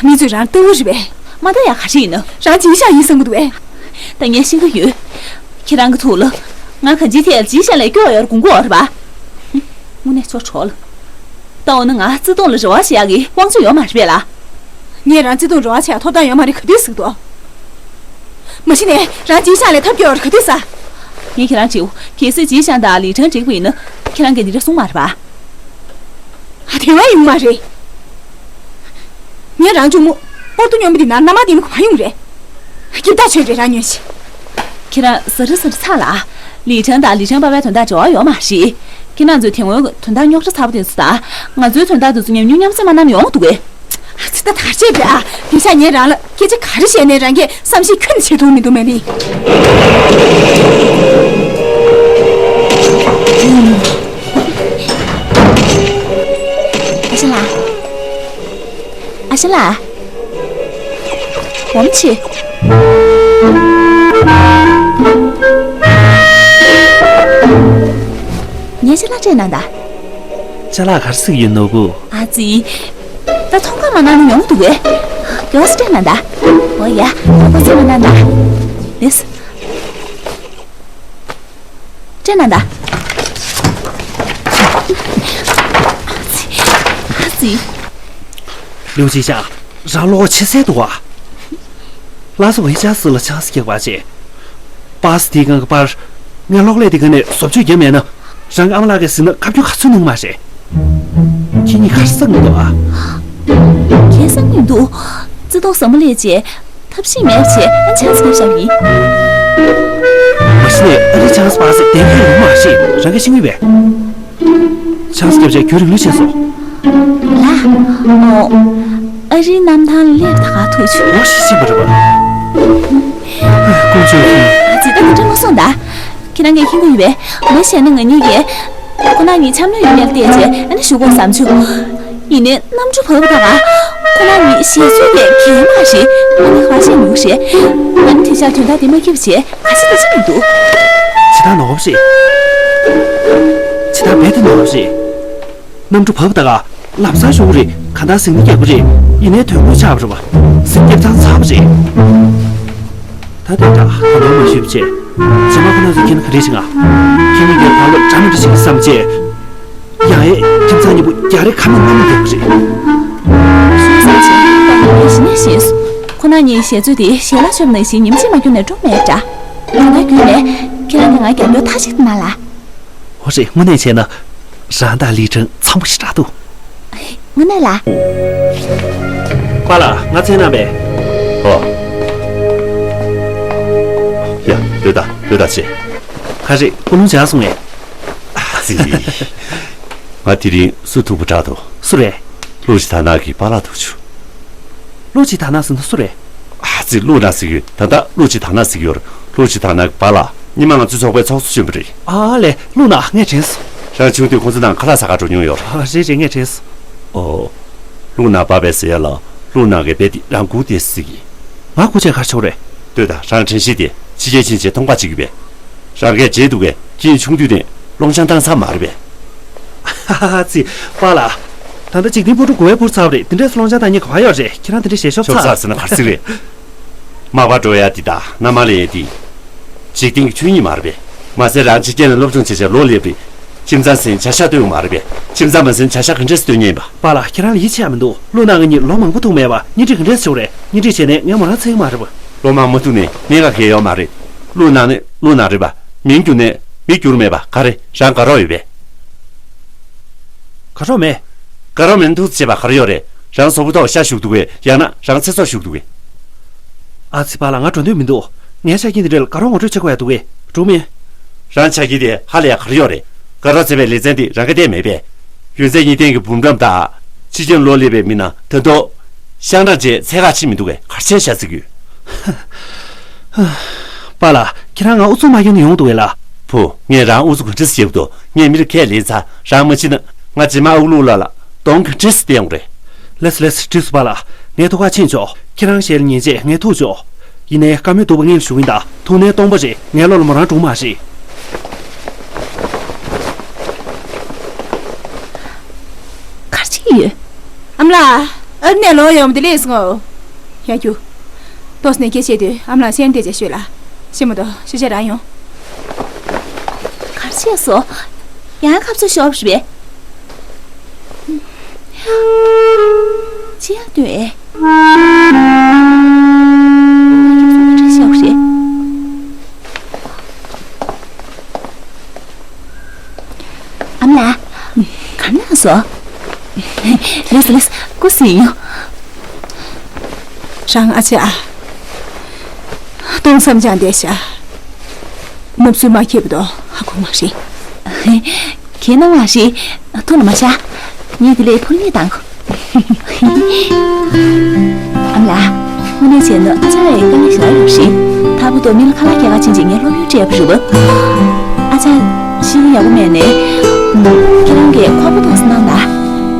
མི་ཚོས་རང་ལྟ་བུ་རེད་པས། མ་ལྟ་ཡག་ག་རེ་ཡིན་ནམ། རང་ཇི་ཤང་ཡིན་བསམ་གྱི་འདུག་པས། ད་ངས་ཤེས་ཀྱི་ཡོད། ཁྱེད་རང་གི་ཐུགས་ལ། ང་གང་ཅིའི་ཐད་ཇི་ཤང་ལས་སྐྱོ་བ་ཡོད་དགོངས་ཀྱི་ཡོད་རེད་པ། དངོས་གནས་ཆོ་གྲོགས་ལ། ད་འོ་ན་ང་བརྩེ་དུང་ལ་རེ་བ་བྱེད་ཡག་གི་དབང་ཆ་ཡོད་མ་རེད་པས་ལ། ངས་རང་བརྩེ་དུང་རེ་བ་བྱེད་ཡག་ཐོབ་ཐང་ཡོད་མ་རེད་ག་དུས་ཟེར་གྱི་འདུག་མ་གཞི་ནས་རང་ཇི་ཤང་ལས་ཐབས་སྐྱོ་བ་རེད་ག་དུས་ཟེར། ངས་ཁྱེད་རང་དྲིའོ། གལ་སྲིད་ཇི་ཤང་དང་ལི་ཁྲང་འགྲིག་པ་ཡིན་ན་ཁྱེད་རང་གིས་འདི་འདྲ་གསུངས་མ་རེད་པ། ཨ་དེ་བས་ཡོང་མ་རེད། ངས་རང་གཅུང་མོ། པོར་ཏོ་སྨྱོན་པ་འདི་ནང་ན་མ་འདི་ནི་ག་པར་ཡོང་རེད། སྐྱིད་ཐག་ཆོད་རེད་རང་ཉོན་ཞིག་ཁྱེད་རང་ཟ་རི་ཟ་རི་ཚ་ལ། ལི་ཁྲང་དང་ལི་ཁྲང་པ་ཕའི་དོན་དག་འབྲེལ་བ་ཡོད་མ་རེད། ཁྱེད་རང་ཚོས་དེ་སྔོན་གྱི་དོན་དག་རྙོག་དྲ་ཚ་པོ་དེ་ཚོ་དང་། ང་ཚོའི་དོན་དག་དེ་ཚོ་མཉམ་མྱོང་མཉམ་བསྲེས་མ་གནང་ཡོང་འདུག་གས། ཨ་ཙི་ད་ཐག་བཅད་པས་ཨ། དེང་སང་ངས་རང་ལ་སྐད་ཆ་ག་རེ་བཤད་ནའི་རང་གིས་བསམ་ཤེས་ཁྱོན་ནས་བྱེད་ཐུབ་མི་འདུག་མེ་ལི། ཨ་ཞང་ལགས། ཨ་ཞང་ལགས། འོ་མ་ཆེ། ངའི་ཅ་ལག་སྤྲད་གནང་དང་། ཅ་ལག་ག་རེ་ཟེར་གྱི་ཡོད་ནོར་བུ། ཨ་ཙི། ད་མཐོང་ག་མ་གནང་ན་ཡོང་འདུག་གས། མགྱོགས་སེ་སྤྲད་གནང་དང་། འོ་ཡ། ད་ཁོ་ཚོས་མ་གནང་དང་། ལེས། སྤྲད་གནང་དང་། ཨ་ཙི། ཨ་ཙི། ལིའུ་ཅི་ཤང་། རང་བློ་ཁོག་ཆེ་ས་འདུག་ག་ལགས་སོ། ཝེ་ཅང་སི་ལ་ཆང་ས་རྒྱག་པ་བྱས། པ་སི་དེའི་སྒང་གི་པར། ངས་གློག་ཀླད་དེ་སྒང་ནས་བཟོ་བཅོས་བརྒྱབ་མེད་ན། རང་གི་ཨ་མ་ལགས་ཀྱིས་གཟིགས་ན་ཁ་རྒྱུན་ག་ཚོད་གནང་གི་མ་རེད། ཁྱེད་གཉིས་ག་རེ་བསམ་གྱི་འདུག་ཨ། ག་རེ་བསམ་གྱི་འདུག་བརྩེ་དུང་ཟབ་མོ་སླེབས་བྱས། ཐབས་ཤེས་མེད་བྱས་ཨ་ནི་ཆང་ས་བརྒྱབ་བཞག་པ་ཡིན། མ་གཞི་ནས་ཨ་རིའི་ཆང་ས་པ་སེ་བསྡད་མཁན་ཡོད་མ་རེད། རང་གིས་ཤེས་ཀྱི་ཡོད་པས། ཆང་ས་བརྒྱབ་བྱས་རྒྱུན་རིང་ལོས་བྱས་སོང་། ལགས། ཨོ། ཨ་རིའི་གནམ་ཐང་ལ་སླེབས་ད་ག་ཐུག་བྱུང་། ངོ་ཤེས་ཤེས་པ་རེད་པ། ཀུན་སྤྱོད་ཀྱི། ཨ་ཙི། ད་འདི་འདྲ་མ་གསུངས་ད། ཁྱེད་རང་གིས་མཁྱེན་གྱི་ཡོད་པས། མ་གཞི་ནས་ང་གཉིས་ཀྱིས། ཁོ་ན་གཉིས་འཆམ་ལོས་ཡོད་མེད་ལ་བལྟས་བྱས་ཨ་ནི་ཞུ་དགོས་བསམ་བྱུང་། ཡིན་ནའི་གནམ་གྲུ་བབས་པ་དང་། ཁོ་ན་གཉིས་ཞལ་འཛོམས་ཡས་གལ་མ་རེད། ཨ་ནི་ཁ་བཤད་མྱོང་རེད། ཨ་ནི་དེ་ཆར་དོན་དག་འདི་མ་སྐྱིད་པ་བྱས་ག་ཚོད་ད་ཅི་མི་འདུག་ཇི་ལྟར་ནོར་བ་རེད། ཇི་ལྟར་རྦད་དེ་ནོར་བ་རེད། གནམ་གྲུ་བབས་ད་ག་ལམ་སང་ཤོར་བ་རེད། གང་ལྟར་ཟིང་ནི་རྒྱག་པ་རེད། ཡིན་ནའི་དོན་གོ་ཆགས་པ་རེད་པ། ཟིང་རྒྱབ་ཐང་ཚ་པོ་རེད། ད་དེ་འདྲ་ཧ་ལོ་མ་ཞུས་པ་བྱས། རྗེས་མ་ཁོ་ན་ཚོས་ཁྱེད་ནི་ག་རེ་བྱེད་ང་། ཁྱེད་གཉིས་ཀྱིས་བར་ལོ་འདྲ་མི་འདྲ་བྱེད་ཀྱི་བསམ་བྱས། ཡང་ཨེ་ཁྱིམ་ཚང་གཉིས་པོ་རྒྱ་རེ་ཁ་ནང་མ་མི་རྒྱག་གི་རེད། སོང་ཙང་བྱས་ད་ངས་གཞི་ནས་ཤེས་སོང་། ཁོ་ན་གཉིས་ཞལ་འཛོམས་དེ་ཞལ་ལག་མཆོད་པ་ནང་བཞིན་ཉིན་གཅིག་མ་བསྐྱུར་ནས་འགྲོ་མེད་འདྲ། ད་ལྟ་བརྒྱུད་ནས་ཁྱེད་རང་གིས་ང་རྒྱབ་སྐྱོར་མཐའ་གཅིག་ཏུ་གནང་ལ། ཧོ་རེད། དངོས་གནས་བྱས་ན་རང་དང་ལི་ཁྲང་འཚམ་པོ་ཞེ་དྲག་འདུག་དངོས་གནས་ལ། པཱ་ལགས་ང་མཚན་ནམ་པས། ཧོ། ཡ་ལྟོས་དང་ལྟོས་དང་བྱེད། ག་རེ་ཀུན་སློང་འཇགས་སོང་ངས། ཨ་ཙི། ང་དེ་རིང་སུ་ཐུག་པ་དྲག་འདུག་སུ་རེད། ཀླུ་ཅི་ཐ་ན་གི་པཱ་ལགས་ཐུག་བྱུང་། ཀླུ་ཅི་ཐ་ན་ཟེར་ན་སུ་རེད། ཨ་ཙི། ཀླུ་ན་ཟེར་གྱི་ཡོད། ད་ལྟ་ཀླུ་ཅི་ཐ་ན་ཟེར་གྱི་ཡོད་རེད། ཀླུ་ཅི་ཐ་ན་གི་པཱ་ལགས། ཉི་མ་ང་ཚོའི་ཚོགས་པའི་ཚོགས་གཙོ་གཞོན་པ་རེད། ཨ་ལས། ཀླུ་ན་ངས་དྲན་སོང་། རང་ཆུང་དུས་ཁོང་ཚོ་ནང་ཁ་ལག་ཟ་གར་འགྲོ་མྱོང་ཡོད་རེད། ཨ་རེད་རེད། ངས་དྲན་སོང་། ཨོ། ཀླུ་ན་པ་པས་ཟེར་ཡ་ལ། ཀླུ་ན་གི་དཔེ་དེ་རང་སྒུག་བསྡད་ཟེར་གྱི། ང་སྒུག་བྱས་ག་རེ་བྱེད་དགོས་རེད། ལྟོས་དང་། རང་དྲན་ཤེས་དེ་ཕྱི་རྒྱལ་ཕྱིན་བྱས་མཐོང་པ་བྱེད་ཀྱི་པས། རང་སྐད་བརྗེད་འདུག་གས། ཁྱེད་ཆུང་དུས་ནས་སློང་ཆང་བཏང་ཚར་མ་རེད་པས། ཧ་ཧ་ཧ། ཙི། པཱ་ལགས། ད་ལྟ་འཇིག་རྟེན་སྤོ་བྲུ་དགུ་བས་འཕུར་ཚར་བ་རེད། དེ་འདྲས་སུ་སློང་ཆང་བཏང་མཁན་ག་པར་ཡོད་རེད། ཁྱེད་རང་དེ་འདྲས་ཞལ་ཤོར་ཤོར་ཚར། ཚར་ཟེར་ན་ག་རེ་ཟེར་རེད། མག་པ་འགྲོ་ཡ་འདི་དང་མནའ་མ་ལེན་ཡ་འདི། འཇིག་རྟེན་གྱི་ཆོས་ཉིད་མ་རེད་པས། མ་ཟད་རང་ཕྱི་རྒྱལ་ནས་སློབ་སྦྱོང་བྱས་བྱས་ལོ་སླེབས་རེད། ཁྱིམ་ཚང་ཟིན་བྱ་ཤ་སྟོན་ཡོང་མ་རེད་པས། ཁྱིམ་ཚང་མ་ཟིན་བྱ་ཤ་ག་འདྲས་སྟོན་ཉན་པ། པཱ་ལགས། ཁྱེད་རང་ལ་ཡིད་ཆེས་ཡ་མི་འདུག་ཀླུ་ནག་ང་གཉིས་ལོ་མང་པོ་ཐུག་མེད་པ། གཉེན་སྒྲིག་ག་འདྲས་བྱུང་རེད། གཉེན་སྒྲིག་བྱས་ནས་ངས་མོ་རང་འཚོལ་གྱི་མ་རེད་པ། ལོ་མང་མ་ཐུག་ནས་གནད་འགག་གང་ཡང་ཡོད་མ་རེད། ཀླུ་ནག་ནི་ཀླུ་ནག་རེད་པ། མིང་བསྒྱུར་ནས་མི་བསྒྱུར་མེད་པ། ག་རེ། རང་དགའ་རོགས་ཡོད་པས། དགའ་རོགས་མེད། དགའ་རོགས་མེད་ན་ཐུགས་རྗེ་ཆེ་བ་ག་རེ་ཡོད་རེད། རང་གཟུགས་པོ་ཐོག་ཤ་ཞུགས་འདུག་གས། ཡང་ན་རང་ཚེ་སྲོག་ཞུགས་འདུག་གས། ཨ་ཙི། པཱ་ལགས། ང་འགྲོ་འདོད་མི་འདུག་ངའི་ཆ་རྐྱེན་འདི་འདྲ་ལ་དགའ་རོགས་ངོ་སྤྲོད་བྱེད་དགོས་ཡ་འདུག་གས། འགྲོ་མིན། རང་ཆ་རྐྱེན་དེ་ཧ་ལས་ཡ་ག་རེ་ཡོད་རེད། དགའ་རོགས་བྱས་པའི་ལེ་ཚན་འདི་རང་ག་བལྟས་མེད་པས། ཡོན་ཚད་གཉིས་ལྡན་གྱི་འབུམ་རམས་དང་། ཕྱི་རྒྱལ་ལོ་སླེབས་པའི་མི་ནང་ད་དུང་ཤང་ཀྲང་བཅས་འཚོལ་ག་ཕྱིན་མི་འདུག་གས། ག་རེ་བྱས་བཞག་ཟེར་གྱི་ཡོད། པཱ་ལགས། ཁྱེད་རང་ང་ཨུ་ཚུགས་མ་ཁྱོན་ནས་ཡོང་འདུག་གས་ལགས། བུ། ངས་རང་ཨུ་ཚུགས་ག་འདྲས་བྱེད་དགོས་འདུག་ངས་མི་ལ་ཁས་ལེན་ཚར། རང་མ་ཕྱིན་ན་ང་རྗེས་མ་ཨུ་ལུ་ལ་ལ་གདོང་ག་འདྲས་སེ་བལྟས་ཡོང་རེད། ལགས་ལགས། འགྲིགས་སོང་པཱ་ལགས། ངའི་ཐུགས་ཁག་ཕྱིན་ཆོག་ཁྱེད་རང་ཞལ་ཉན་རྗེས་ངས་ཐུག་ཆོག་ཡིན་ནའི་བཀའ་མོལ་བསྡུས་པ་སྔོན་ལ་ཞུ་གི་ཡིན་ད། ཐུགས་སྣང་སྟོང་པ་རེད། ངའི་བློ་ལ་མོ་རང་འགྲོ་གི་མ་རེད། ག་རེ་བྱེད་ཀྱི་ཡོད། ཨ་མ་ལགས། ཨ་ནེ་ལོག་ཡོང་བདེ་ལེགས་སོང་ངོ་། ཡ་ཁྱོ། ཏོག་ཙམ་ནས་སྐད་ཆ་བཤད་དུས་ཨ་མ་ལགས་སེམས་བདེ་བྱས་ཤོད་ལ། ཤི་མ་གཏོགས་ཤི་བྱས་རང་ཡོང་། ག་རེ་བྱས་སོང་། ཡང་ཁ་ཚ་ཤོར་བ་རེད་པས། ཅི་ཡང་ལྟོས་ཨེ། ཁྱོད་ཚོ་ག་འདྲ་བྱས་པ་རེད། ཨ་མ་ལགས། ག་རེ་གནང་སོང་། ལགས་སོ་ལགས་སོ། སྐུ་གཟུགས་ཡོང་། རང་ཨ་ཅག་སྟོང་བསམ་སྦྱངས་བསྡད་ཤག་ནབ་སུ་མ་ཁེབས་པ་དོ་ཧ་གོ་མ་རེད། ཁྱེད་རྣམ་མ་ཞིག་ཐུགས་ལ་མ་ཆགས། ངས་དེ་ལས་ཕོ་ཉས་བཏང་གོ། ཨ་མ་ལགས། དངོས་གནས་བྱས་ན་ཨ་ཅག་ལ་དཀའ་ངལ་ཞེ་དྲག་ཡོད་རེད། ད་བར་དུ་མི་ལ་ཁ་ལག་རྒྱག་ག་ཕྱིན་བྱས་ངས་སློབ་ཡོན་སྤྲད་པ་རེད་པ། ཨ་ཅག་གཤིས་ཀ་ཡག་པོ་མེད་ནས། ཁྱེད་རང་གིས་ཁོག་པ་ཏོག་ཙམ་གནང་དང་།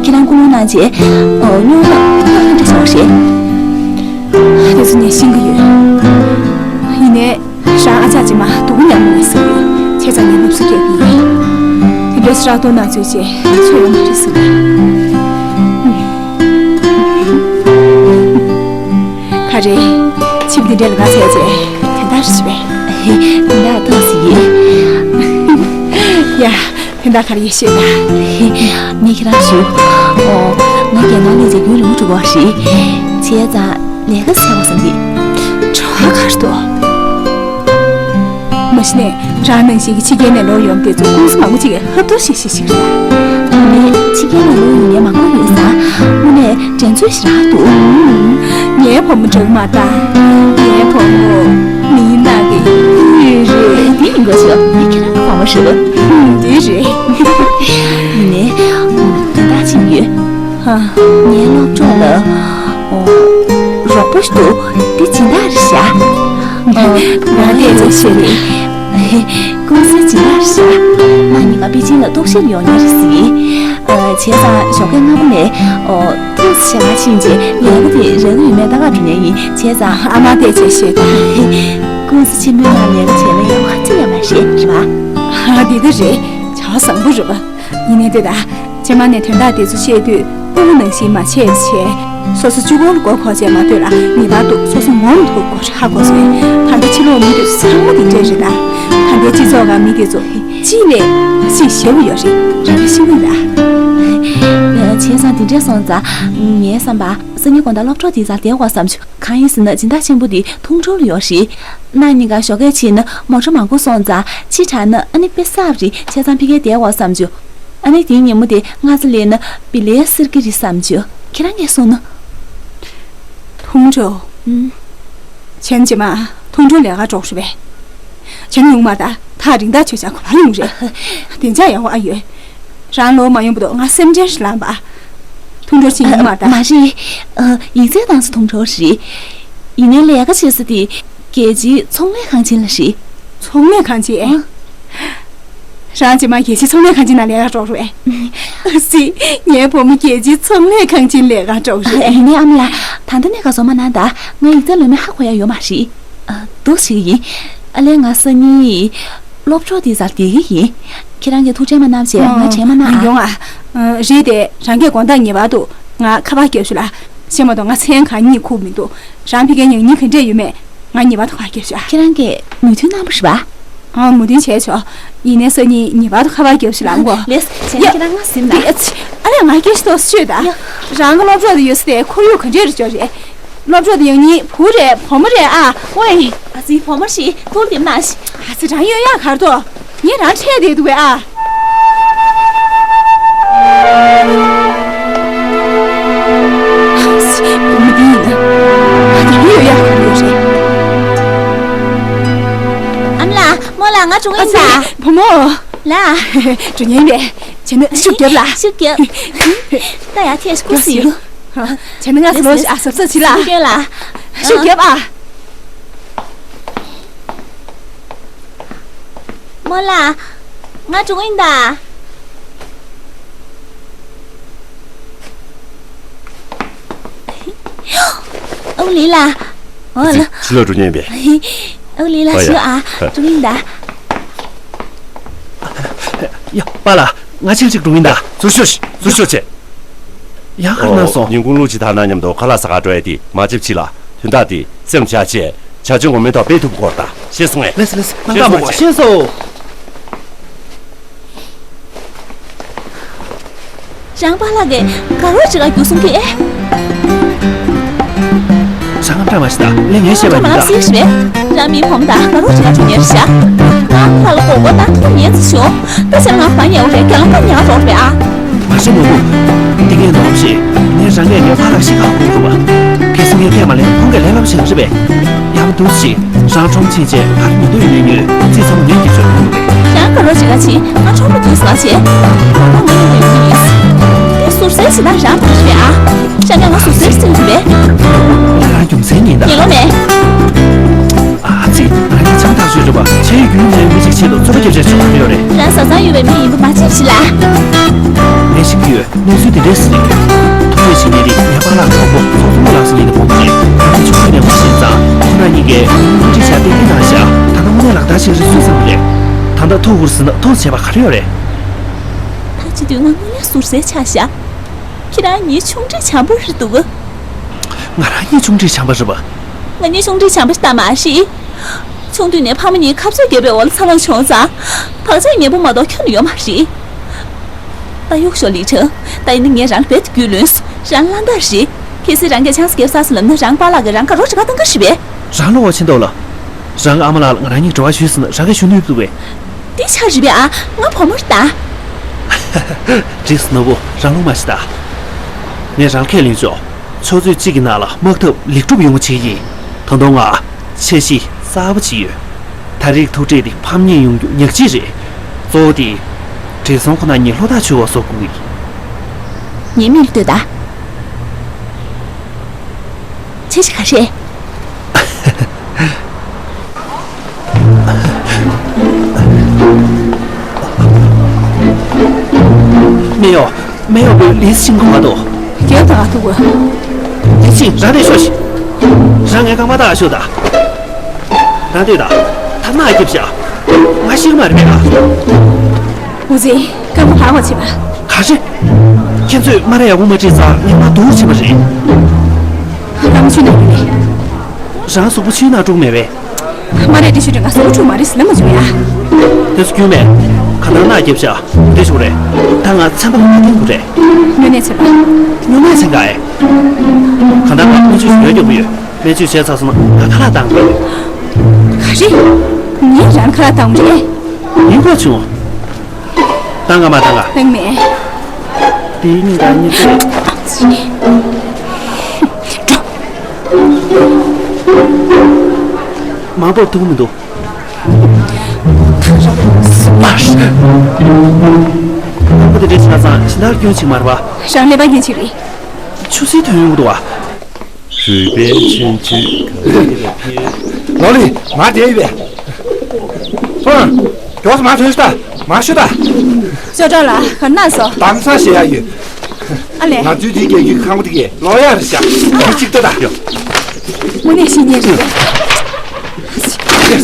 ཁྱེད་རང་སྐུ་ངོ་གནང་བྱས། ཨོ། སྨྱོ་ནག་ནག་འདྲ་ཆགས་པ་རེད། དེ་ཚོ་ངས་ཤེས་ཀྱི་ཡོད། ཡིན་ནའི། རང་ཨ་ཅག་རྗེས་མ་སྡུག་པོ་མྱངས་པ་ནས་ཟེར་གྱི་ཡོད། བྱས་ཙང་ངས་སློབ་གསོ་རྒྱག་གི་ཡིན། དེ་འདྲའི་ཕྱི་རག་ཏོ་ནག་ཚོས་བྱས་ཚོད་ཡོད་མ་རེད་ཟེར་གྱི། ག་རེ། ཕྱི་པོ་འདི་འདྲ་ལ་དགའ་ཚལ་བྱས་དོན་དག་རེ་བྱེད་པས། དོན་དག་ཏོག་ཙམ་ཡོད། ཡ། དོན་དག་ག་རེ་ཡོད་ཤོད་ད། ངས་ཁྱེད་རང་ཞུ། ཨོ། ང་རྒྱ་ནང་སླེབས་རྗེས་རྒྱུན་རིང་པོ་འགྲོ་གི་ཡོད་རེད། བྱས་ཙང་ལས་ཀ་བྱེད་དགོས་བསམ་གི། བྲོ་བ་ག་རེ་འདུག་མ་གཞི་ནས་རང་ནང་བཞིན་གྱི་ཕྱི་རྒྱལ་ནས་ལོག་ཡོང་བསྡད་ཚོ་ཀུང་སི་མང་པོ་ཅིག་གིས་ཧབ་ཐོབ་ཤིག་ཤིག་ཤིག་རེད། དངོས་གནས་ཕྱི་རྒྱལ་ནས་ལོག་ཡོང་མཁན་མང་པོ་ཡོད་ས། དངོས་གནས་འགྲན་རྩོད་ཞེ་དྲག་འདུག་ངའི་བུ་མོ་འདྲ་གི་མ་རེད་ད། ངའི་བུ་མོ་མིའི་ནང་གི་ཡུལ་རེད། འདི་ཡིན་དགོས་ཤོག་ངས་ཁྱེད་རང་གི་བུ་མོ་རེད་པ། འདི་རེད། ཡིན་ནའི། དོན་དག་ཅིག་ཡོད། ཧ། ངའི་སློབ་གྲོགས་ལ། ཨོ། རོགས་པ་ཞིག་འདུག་འདི་སྦྱིན་བདག་རེད་ཤག་ང་བལྟས་ཚེ་ཤེས་རེད། ཀུང་སི་སྦྱིན་བདག་རེད་ཤག་གནངས་ཉིན་ཀ་པེ་ཅིང་ལ་རྟོག་ཞིབ་ཡོང་མཁན་རེད་ཟེར་གི། བྱས་ཙང་ཞོགས་ཀས་སྔ་པོ་ནས། ཨོ། ཐུགས་ཞེ་དྲག་ཕྱིན་རྗེས་ལས་ཀ་དེ་རག་གི་ཡོད་མེད་ལྟ་ག་འགྲོ་མཁན་ཡིན། བྱས་ཙང་། ཨ་མ་བལྟས་ཚེ་ཤེས་ད། ཀུང་སི་ཆེན་མོའི་ནང་ལས་ཀ་བྱས་ན་ཡག་པོ་ཧ་ཅང་ཡོད་མ་རེད། རེད་པ། ཨ། འདི་ལྟར་རེད། བྱ་བ་བཟང་པོ་རེད་པ། ཡིན་ནའི་ལྟོས་དང་། རྗེས་མ་ནས་དོན་དག་དེ་ཚོ་བཤད་དུས་སྤུ་གུ་ནང་བཞིན་མ་བྱས་བྱས། སོ་སོ་གཅིག་པོ་ལ་མགོ་འཁོར་བྱས་མ་སྡོད་ལ། ངེས་པར་དུ་སོ་སོ་ངོམ་ཐུབ་དགོས་རེད། ཧ་གོ་སོང་། ད་ལྟ་ཕྱི་ལོགས་མི་དེ་ཚོ་ཚང་མ་དེ་འདྲས་རེད་ད། ད་ལྟའི་སྤྱི་ཚོགས་ཁག་མི་དེ་ཚོ་གཅིག་ལས་གཅིག་ཞེ་པོ་ཡོད་རེད། རང་གིས་ཤེས་ཀྱི་ཡོད་ད། བྱས་ཙང་དེ་འདྲས་སོང་ཙང་ངའི་བསམ་པར་སང་ཉིན་དགོང་དག་སློབ་གྲོགས་དེ་ཚོ་བསྡད་དགོས་བསམ་བྱུང་། གང་ཡིན་ཟེར་ན་སྦྱིན་བདག་ཆེན་པོ་དེ་ཐུང་ཀྲོའུ་ལ་ཡོད་རེད། གནངས་ཉིན་ཀ་ཞོགས་ཀས་ཕྱིན་ན་མོ་ཊ་མང་པོ་སོང་ཙང་ཕྱི་དྲགས་ན་ཨ་ནི་དཔེ་གསར་པ་རེད། བྱས་ཙང་ཕ་གིར་བསྡད་དགོས་བསམ་བྱུང་། ཨ་ནི་དེའི་ཉིན་མོ་དེ་སྔ་ས་སླེབས་ན་བི་ལའི་སེར་གི་རེད་བསམ་བྱུང་། ཁྱེད་རང་ངས་གསུངས་ན། ཐུང་ཀྲོའུ། ཨུམ། བྱས་ན་རྗེས་མ་ཐུང་ཀྲོའུ་ལས་ཀར་འགྲོ་དགོས་རེད་པས། བྱས་ན་ཡོང་མ་ད་ཐག་རིང་ཐག་ཆོད་ཆ་ག་པར་ཡོང་རེད། བདེ་འཇགས་ཡག་པོ་ཨ་ཡོད། རང་ལོ་མ་ཡོང་བར་དུ་ང་སེམས་ཁྲལ་ཞིག་ལངས་པ། ཐུགས་འཕྲོ་ཕྱིན་ཡོང་མ་ད། མ་རེད། ཨ། ཡིག་ཚད་བཏང་ས་ཐུགས་འཕྲོ་རེད། ཡིན་ནའི་ལས་ཀ་བྱེད་ས་དེ་རྒྱལ་སྤྱིའི་ཚོང་ལས་ཁང་ཆེན་ལ་རེད། ཚོང་ལས་ཁང་ཆེན། ཨ། རང་རྗེས་མ་རྒྱལ་སྤྱིའི་ཚོང་ལས་ཁང་ཆེན་ནང་ལས་ཀ་འགྲོ་རེད། ཨ་ཙི། ངའི་བུ་མོ་རྒྱལ་སྤྱིའི་ཚོང་ལས་ཁང་ཆེན་ལས་ཀ་འགྲོ་རེད། ཡིན་ནའི་ཨ་མ་ལགས། ད་ལྟ་གནས་སྐབས་བཟོ་མ་གནང་ད། ང་ཡིག་ཚད་ལོན་མེད་ཧ་གོ་ཡ་ཡོད་མ་རེད། ཨ། འདུག་བྱེད་ཀྱི་ཡིན། ཨ་ལས། ང་སང་ཉིན་སློབ་གྲོགས་དེ་རྩར་བསྡད་ཀྱི་ཡིན། ཁྱེད་རང་གིས་ཐུགས་ཁྲལ་མ་གནང་བྱས། ཨོ། ང་དྲན་མ་གནང་ཨ། ཡོང་ཨ། ཨ། རེད་དེ། རང་གིས་དགོང་དག་ངེས་པར་དུ་ང་ཁ་པར་རྒྱབ་ཤོག་ལ། ཤེས་མ་གཏོགས་ང་མཚན་གང་ཡིན་ཁུག་མི་འདུག་རང་ཕ་གིར་ཡང་སྙིང་ག་འདྲས་ཡོད་མེད་ང་ངེས་པར་དུ་ཁ་པར་རྒྱབ་ཤོག་ཨ། ཁྱེད་རང་གིས་མོས་མཐུན་གནང་བ་རེད་པ། ཨ། མོས་མཐུན་བྱས་ཆོག་ཡིན་ནའི་སང་ཉིན་ངེས་པར་དུ་ཁ་པར་རྒྱབ་ཤོག་ལ་མགོ། ལགས་སེ། ཡ། ཁྱེད་རང་ང་ཟིན་ན། ཨ་ལས། ང་སྐད་ཆ་ཏོག་ཙམ་ཤོད་ད། ཡ། རང་གི་སློབ་གྲོགས་དེ་ཡོད་ས་དེ་ཁོར་ཡུག་ག་འདྲས་རེ་ཅོ་རེད། སློབ་གྲོགས་དེ་ཡང་ནི་བུ་རེད་བུ་མོ་རེད་ཨ། ཝེ། ཨ་ཙི། བུ་མོ་ཞིག་ཐུགས་ལྡེམ་གནང་ཞིག་ཨ་ཙི། རང་གཡོ་ཡག་གར་དོ། ངས་རང་ཁྲེལ་བསྡད་འདུག་གས་ཨ། ཨ་ཙི། བུ་མོ་འདི་ཡིན་ན། ཨ་ཙི། གཡོ་ཡག་གར་ཡོད་རེད། ཨ་མ་ལགས། རྨོ་ལགས། ང་འགྲོ་གི་ཡིན་ད། ཨ་ཙི། བུ་མོ། ལགས། འགྲོ་མཁན་རེད། བྱས་ན་ཤུགས་རྒྱོབ་ལ། ཤུགས་རྒྱོབ། ད་ཡར་ཐལ་ཞིག་ཁུག་སི་ཡོད། བྱས་ན་ང་ཚོ་ལོ་ཞིག་ཨ་གཟབ་གཟབ་བྱེད་ལ། ཤུགས་རྒྱོབ་ལ། ཤུགས་རྒྱོབ་ཨ། རྨོ་ལགས། ང་འགྲོ་གི་ཡིན་ད། ཨོ་ལི་ལ། ཨོ་ལ། ཕྱི་ལོགས་འགྲོ་མཁན་པས། ཨོ་ལི་ལ། ཨོ་ཡ། ཞུ་ཨ། འགྲོ་གི་ཡིན་ད། ཡ། པཱ་ལགས། ང་ཕྱིར་ཅིག་འགྲོ་གི་ཡིན་ད། ཚུར་ཤོག་ཚུར་ཤོག་བྱས། ཡང་ཁར་ཨོ། གནང་སོང་། ཉིན་གུང་ལུག་ཅིག་དག་ན་མཉམ་དུ་ཁ་ལག་ཟ་གར་འགྲོ་ཡ་དེ་མ་བརྗེད་ཅིག་ལ། དོན་དག་དེ་སེམས་བཞག་བྱས་བྱ་སྤྱོད་ངོ་མའི་ཐོག་སྤེལ་ཐུབ་དགོས་རེད་ད། ཤེས་སོང་ངས། ལགས་སོ་ལགས་སོ། ཤེས་སོང་ངས། ཤེས་སོང་། རང་པཱ་ལགས་ཀྱིས་དགའ་རོགས་བྱེད་ག་རྒྱུགས་སོང་གི། རང་ཨ་མྲ་མ་ཤི་ད་ལས་ངས་བཤད་པ་ཡིན་ད། ཨ་མྲ་མ་ཤི་ཞེས་པས། རང་མིའི་བུ་མོ་དང་དགའ་རོགས་བྱེད་ག་འགྲོ་མཁན་རེད་ཤག་ང་ཕར་ལ་སྒོར་སྒོར་བཏང་ཐུབ་ཉན་ཙམ་བྱུང་། ད་ཕྱིར་ང་ཕར་ཉལ་བ་རེད། རྒྱང་ལམ་ཁ་ཉལ་རོགས་རེད་ཨ། མ་ཤི་ནོར་བུ། འདི་ངས་ནོར་བ་ཞིག་ངས་རང་གིས་ངའི་ཕ་ལགས་ཤི་ཁ་ཁུར་ཐུབ་པ། གལ་སྲིད་ངས་བལྟས་མ་ལེན་ཁོང་གིས་ལས་སླ་པོ་ཞིག་རེད་པས། ཡག་པོ་འདུག་ཅིག་རང་ཁྲོམ་ཕྱིན་བྱས་ག་རེ་ཉོ་འདོད་ཡོད་མེད་ཉོས། རྩིས་ཚང་མ་ངས་ཀྱིས་འཇོག་གི་རེད། རང་དགའ་རོགས་བྱེད་ག་ཕྱིན། ང་ཁྲོམ་རུ་འདུག་ཟེར་བྱས། ད་ལྟ་ངས་ཉོ་གི་ཡིན། དེ་ཟུར་ཟའི་བྱེད་སྟངས་རང་མ་རེད་པས་ཨ། ཤ་ཉག་ང་ཟུར་ཟའི་བྱེད་སྟངས་རེད་པས། ང་རང་རྒྱུ་མཚན་ཡིན་ད། ཉན་ལོ་མེད། ཨ་ཙི། ང་གཉིས་ཆང་ཐག་ཆོད་པ་ཆེས་རྒྱུན་ལྡན་མི་གཅིག་ཆེད་དུ་རྩོད་པ་རྒྱབ་བྱས་ཆོག་གི་ཡོད་རེད། རང་བཟའ་ཚང་ཡོད་པའི་མི་ཡིན་པ་མ་བརྗེད་ཞིག་ལ། ངས་ཤེས་ཀྱི་ཡོད། གནས་ཚུལ་དེ་འདྲས་སེ་རེད། ཐུགས་རྗེ་ཆེ། ངས་རིག་ངའི་པཱ་ལགས་གྲོགས་པོ་ཚོགས་གཙོ་རྨོ་ལགས་སུ་ཉིད་དུ་ཕོག་པ་རེད། ང་ཚོ་ཆུང་དུས་ནས་ངོ་ཤེས་ཙང་ཁོ་རང་གཉིས་ཀས་དངུལ་འབྲེལ་བྱ་བསྟན་གྱི་གནང་བཞག་ད་ལྟ་དངོས་གནས་ལག་བསྟར་བྱེད་རེས་སུས་བསམ་གྱི་རེད། ད་ལྟ་ཐུག་འུར་ཟིན་ན་ཐུག་བྱས་པ་ག་རེ་ཡོད་རེད། ད་བྱེད་དུས་ང་དངོས་གནས་ཟུར་ཟའི་ཆགས་བཞག་ཁྱེད་རང་གཉིས་ཆུང་འདྲིས་བྱམས་པོ་རེད་འདུག་ང་རང་གཉིས་ཆུང་འདྲིས་བྱམས་པ་རེད་པ། ང་གཉིས་ཆུང་འདྲིས་བྱམས་པ་ཞིག་ད་མ་རེད། ཆུང་དུས་ནས་ཕ་མ་གཉིས་ཁ་རྩོད་བརྒྱབ་པའི་འོག་ལ་འཚར་ལོངས་བྱུང་ཙང་། བག་ཆགས་ངན་པ་མ་གཏོགས་ཁྱོན་ནས་ཡོད་མ་རེད། ད་གཡུག་ཞོག་ལི་ཁྲང་། ད་ཡིན་ན་ངས་རང་ལ་རྦད་དེ་རྒྱུས་ལོན་སོང་། རང་གླང་དར་རེད། གལ་སྲིད་རང་གིས་ཆང་ས་བརྒྱབ་ཚར་སོང་ལབ་ན་རང་པཱ་ལགས་ཀྱིས་རང་དགའ་རོགས་བྱེད་ག་བཏང་ག་རེད་པས། རང་ལ་བ་ཆེ་མདོག་ལ། རང་གི་ཨ་མ་ལགས་ལ་ང་རང་གཉིས་འབྲེལ་བ་ཞུས་ཟིན་ན་རང་གིས་ཞུ་ནུས་འདུག་པས། འདི་ཆགས་རེད་པས་ཨ། ང་བུ་མོ་རེད་ད། འགྲིགས་སོང་ནོར་བུ། རང་ལོང་མ་བྱེད་ད། ངས་རང་ལ་ཁས་ལེན་ཆོག་ཆུ་ཚོད་གཅིག་གི་ནང་ལ་དམག་འཐབ་ལེགས་གྲུབ་ཡོང་བ་བྱེད་ཀྱི་ཡིན། ད་དུང་ང་འཆར་གཞི་གསར་པ་ཅིག་ཡོད། ད་རེས་ཐུག་འཕྲད་དེ་ཕམ་ཉེས་ཡོང་རྒྱུ་ཉག་གཅིག་རེད། གཙོ་བོ་དེ། བགྲེས་སོང་ཁོ་ན་གཉིས་ལྷོ་ཐག་ཆོད་པ་བཟོ་དགོས་ཀྱི། ངའི་མིག་ལ་ལྟོས་ད། འཆར་གཞི་ག་རེ། སྨན་གཡོག་སྨན་གཡོག་པོས་ལིས་ཤིང་གོ་མ་གཏོགས། རྒྱབ་དང་ཐུག་གོ། ལིས་ཤིང་རང་དེ་ཤོག་ཤིག་རང་ངའི་རྐང་པ་ལྟ་ཤོག་ད། རང་ལྟོས་ད། ཐ་མག་རྒྱབ་ཤག་ང་ཤི་གི་མ་རེད་པས་ཨ། འུ་ཚེ། རྐང་པ་ཕར་བ་བྱེད་པ། ག་རེ། ཁྱེད་ཚོས་མ་ར་ཡག་པོ་མ་དྲིས་ཙང་ངས་མ་སྡུག་བྱས་པ་རེད། རང་མཆུ་ན་ཡོད་རེད། རང་གཟུགས་པོ་ཆུའི་ནང་དཀྲུགས་མེད་པས། མ་རེད། དེ་ཤོད་དྲ་ང་གཟུགས་པོ་འཁྲུག་མ་རེད་ཟེར་ལབ་མ་བྱུང་ཡ། དེ་ཚོ་ཁྱོད་མེད། ག་ད་ནག་རྒྱབ་ཤག་དེ་ཤོག་རེད། ད་ང་ཚན་པ་ལ་མ་བསྟན་དགོས་རེད། སྨྱོ་ནད་ཚན་པ། སྨྱོ་ནད་ཚན་ག་ཨེ། ག་ད་ང་སྨན་བཅོས་ཞུ་ཡ་མགྱོགས་པོ་ཡོད། སྨན་བཅོས་བྱས་ཚར་སོང་ན་ང་ཁ་ལག་བཏང་དགོས། ག་རེ། ངས་རང་ཁ་ལག་བཏང་རེད། ཡིན་དགོས་བྱུང་། བཏང་ག་མ་བཏང་ག་བཏང་མེད། དེའི་གཉིས་ཀ་གཉིས་ཀ། མང་པོ་ཐུག་མི་འདུག་མར། དེ་འདྲའི་ཆ་ཚང་ཕྱི་ནང་སྐྱོན་ཅིག་མ་རེད་པ། རང་ཀླད་པ་ངན་ཅིག་རེད། ཆུ་སྲིན་ཐོན་ཡོང་གི་འདུག་བ། རུས་པའི་ཆུན་ཆུད་ག་རེ་ལ་ཕེབས། ལོ་ལི་མར་བསྡད་ཡོད་པས། ཧོ། མགྱོགས་སུ་མར་ཐོན་ཤོག་ད། མར་ཤོག་ད། ཅོ་ཀྲང་ལགས་ག་རེ་གནང་སོང་། དྭངས་གཙང་བཤད་ཡག་ཡོད། ཨ་ལས། ང་ཚོའི་དེའི་རྒྱལ་རྒྱུད་ཁང་པ་དེ་གས་ལོ་ཡག་རེད་ཤག་ཨ་གཅིག་ལྟ་ད། དངོས་གནས་བཤེས་གཉེན་རེད།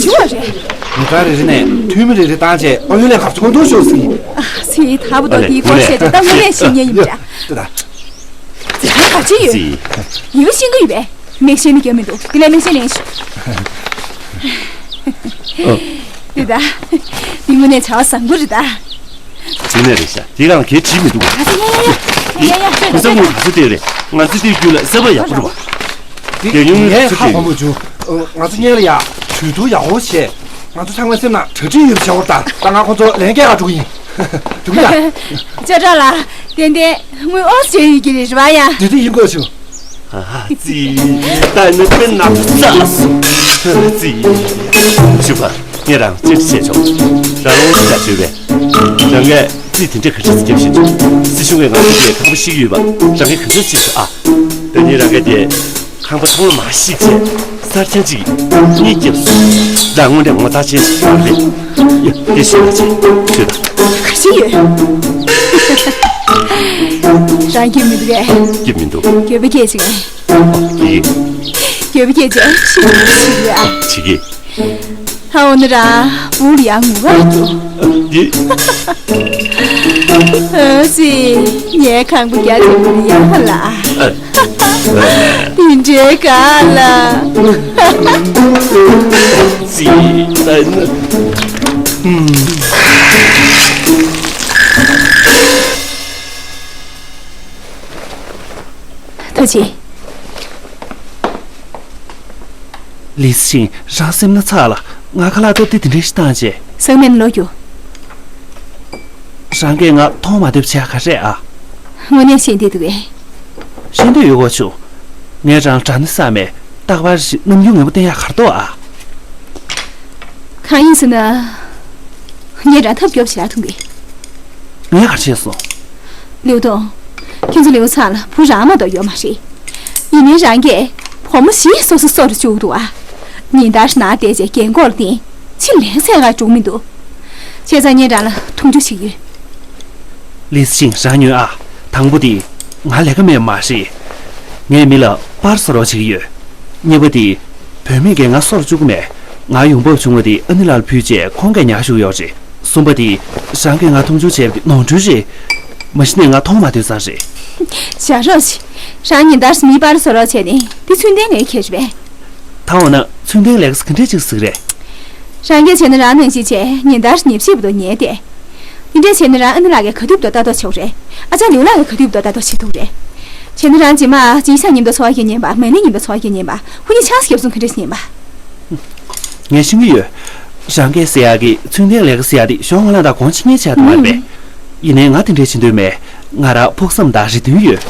ཞུ་བ་རེད། ཉིན་གང་རེ་རེ་ནས་འཐུས་མི་རེ་རེ་བཏང་བྱས་ཨུ་ཡོན་ལྷན་ཁང་ཚོགས་འདུར་ཤོག་ཟེར་གྱིན། ཨ་ཙི། ད་བུ་དོ་དེའི་སྐོར་བཤད་དེ་ད་དངོས་གནས་བཤེས་གཉེན་ཡིན་པ་འདྲ། ལྟ་ད། ཙི། ག་ཅི་ཡོད། ཙི། ཡིན་པ་ཤེས་ཀྱི་ཡོད་པས། མིག་ཤེས་ནི་རྒྱབ་མི་འདུག་དེ་ལས་མིག་ཤེས་ལེན་ཤོག་ཨ། དེ་ད། འདི་དངོས་གནས་བྱ་བ་བཟང་པོ་རེད་ད། དེ་ནས་རེད་ཤག་དེ་གང་གལ་ཆེ་མི་འདུག་ཨ་ཙི། ཡ་ཡ་ཡ་ཡ་ཡ། ཁོ་ཚོ་ངོ་དུ་དེ་རེད། ང་ཚོ་དེ་རྒྱུད་ལ་བསམ་པ་ཡག་པོ་རེད་བ། དེ་རྒྱལ་ཡོངས་ངས་ཚོ་ཧ་དེ་གོ་མ་བྱུང་། ང་ཚོ་སྔོན་ལ་ཡ་གྲོས་བསྡུར་ཡག་པོ་བྱས། ང་ཚོ་ཚང་མའི་སེམས་ནང་གྲ་སྒྲིག་ཡོད་པ་བྱ་བར་ད། ད་ང་ཁོ་ཚོ་ལན་སྐྱེལ་ག་འགྲོ་གི་ཡིན། འགྲོ་གི་ཡ། ཅོ་ཀྲང་ལགས། ཏན་ཏན་དངུལ་ཨོ་ཟེར་ཡོད་ཀྱི་རེད་བ་ཡ། དེ་དུས་ཡིན་དགོས་བྱུང་། ཙི། ད་ནི་དཔེ་ནག་ཙག་སོང་། ཙི། ཞུ་བ། ངས་རང་གཅིག་བཤད་ཆོག་རང་ལོངས་སུ་བྱ་ཆོད་པས། རང་གིས་རྩིས་དེ་འདྲ་ག་འདྲ་ཞིག་བརྒྱབ་ཤེས་ཆོག་སྲིད་གཞུང་གིས་ང་ཚོ་ལ་ཁང་པ་བཤིག་ཡོད་པ་རང་གིས་ག་འདྲ་ཤེས་ཆོག་ཨ། ད་ནི་རང་གིས་དེ་ཁང་པ་ཐོག་མ་བཤིག་བྱས་གསར་རྐྱང་གཅིག་གཉིས་བརྒྱབ་སོང་། རང་དངོས་གནས་ངོ་ཚ་ཅན་ཞིག་རང་རེད། ཡ། དེ་ཤེས་ལ་ཆེ་ཆོད་ད། ག་ཤེས་ཡོད། རང་སྐྱིད་མི་འདུག་གས། སྐྱིད་མི་འདུག་འགྱོད་པ་སྐྱེས་ཅིག་གས། འགྱོད་པ་སྐྱེས་ཅིག་ཤི་ཤི་རེད་ཨ། ཆི་གི། ད་འོ་ན་ར་བུ་ལ་ཡང་ངུ་བ་འགྱོ། འདི། ཨ་ཙི། ངའི་ཁང་པ་རྒྱ་ཆེན་པོ་ཡང་ལ། འདི་འདྲའི་ག་ལ། ཙི། ད་ནི། ཐུགས་རྗེ་ཆེ། ལི་སི་ཤིང་། རང་སེམས་ན་ཚ་ལ། ང་ཁ་ལག་སྟབས་བདེ་འདི་འདྲ་ཞིག་བཏང་བྱས། སང་ཉིན་ལོག་རྒྱུ། རང་གིས་ང་མཐོང་མ་ཐུབ་བྱས་ག་རེ་ཨ། དངོས་གནས་ཤེས་འདོད་འདུག་གས། ཤེས་འདོད་ཡོད་དགོས་བྱུང་། ངས་རང་དྲང་ནི་བསམ་མེད། རྟག་པར་ཞིག་རྣམ་འགྱུར་ངན་པ་བསྟན་ཡག་ག་རེ་འདུག་ཨ། གང་ཡིན་ཟེར་ན། ངས་རང་ཐབས་སྐྱོ་བྱེད་ཡག་མཐོང་གི། ངས་ག་རེ་བྱས་སོང་། ལིའུ་ཏུང་། ཁྱེད་ཚོ་ལིའུ་ཚང་ལ་བུ་རང་མ་གཏོགས་ཡོད་མ་རེད། ཡིན་ནའི་རང་གིས་བུ་མོ་བཞི་སོ་སོ་གསོ་རུ་བཅུག་འདུག་ཨ། ཉིན་ལྟར་ནང་བསྡད་བྱས་རྒན་གོག་ལ་བརྟེན། ཕྱིར་ལན་གསལ་ག་འགྲོ་གི་མི་འདུག་བྱས་ཙང་ངས་རང་ལ་མཐོང་ཆུང་བྱེད་ཀྱི་ཡོད། ལི་སི་ཤིང་། རང་ཉོན་ཨ། དང་པོ་དེ། ང་ལས་ཀ་མེད་མ་རེད། ངས་མི་ལ་པར་བཟོ་རོགས་བྱེད་ཀྱི་ཡོད། གཉིས་པ་དེ། བུད་མེད་ཀྱིས་ང་གསོ་རུ་བཅུག་གི་མེད། ང་ཡོང་འབབ་བྱུང་བ་དེ་ཨ་ནེ་ལགས་ལ་ཕུལ་རྗེས་ཁོང་གིས་ཉར་བཞག་ཡོད་རེད། གསུམ་པ་དེ། རང་གིས་ང་མཐོང་ཆུང་བྱས་པ་དེ་ནོར་འཁྲུལ་རེད། མ་གཞི་ནས་ང་མཐོང་མ་ཐུབ་ས་རེད། བཞག་རོགས་བྱེད། རང་ཉིན་ལྟར་མིའི་པར་བཟོ་རོགས་བྱས་ནས་དེ་ཚུལ་ལྡན་ལས་ཁྱེར་བས། ད་འོ་ན་ཚུལ་ལྡན་ལས་ཀ་ག་འདྲས་ཅིག་ཟིག་རེད། རང་གིས་བྱས་ན་རང་ནང་བཞིན་བྱས་ཉིན་ལྟར་ཉིན་ཕྱེད་པ་དང་ཉལ་བསྡད། དེ་འདྲས་བྱས་ན་རང་ཨ་ནེ་ལགས་ཀྱིས་ག་དུས་བར་དུ་ལྟ་རྟོག་བྱེད་དགོས་རེད། ཨ་ཅག་ལིའུ་ལགས་ཀྱིས་ག་དུས་བར་དུ་ལྟ་རྟོག་བྱེད་ཐུབ་རེད། བྱས་ན་རང་རྗེས་མ་སྦྱིན་བདག་མཉམ་དུ་འཚོ་བ་སྐྱེལ་ཉན་པ། མེ་ལི་མཉམ་དུ་འཚོ་བ་སྐྱེལ་ཉན་པ། ཁོ་གཉིས་ཆང་ས་བརྒྱབ་སོང་ག་འདྲས་ཉན་པ། ངས་ཤེས་ཀྱི་ཡོད། རང་གིས་ཟེར་ཡག་གི་ཚུལ་ལྡན་ལས་ཀ་ཟེར་ཡག་དེ་གཞུང་ང་ལ་དང་གོང་ཆེ་ངེས་བྱས་ཐུབ་མ་རེད་པས། ཡིན་ནའི་ང་དེ་འདྲས་བྱེད་འདོད་མེད། ང་རང་ཕུགས་བསམ་དང་རེ་འདུན་ཡོད།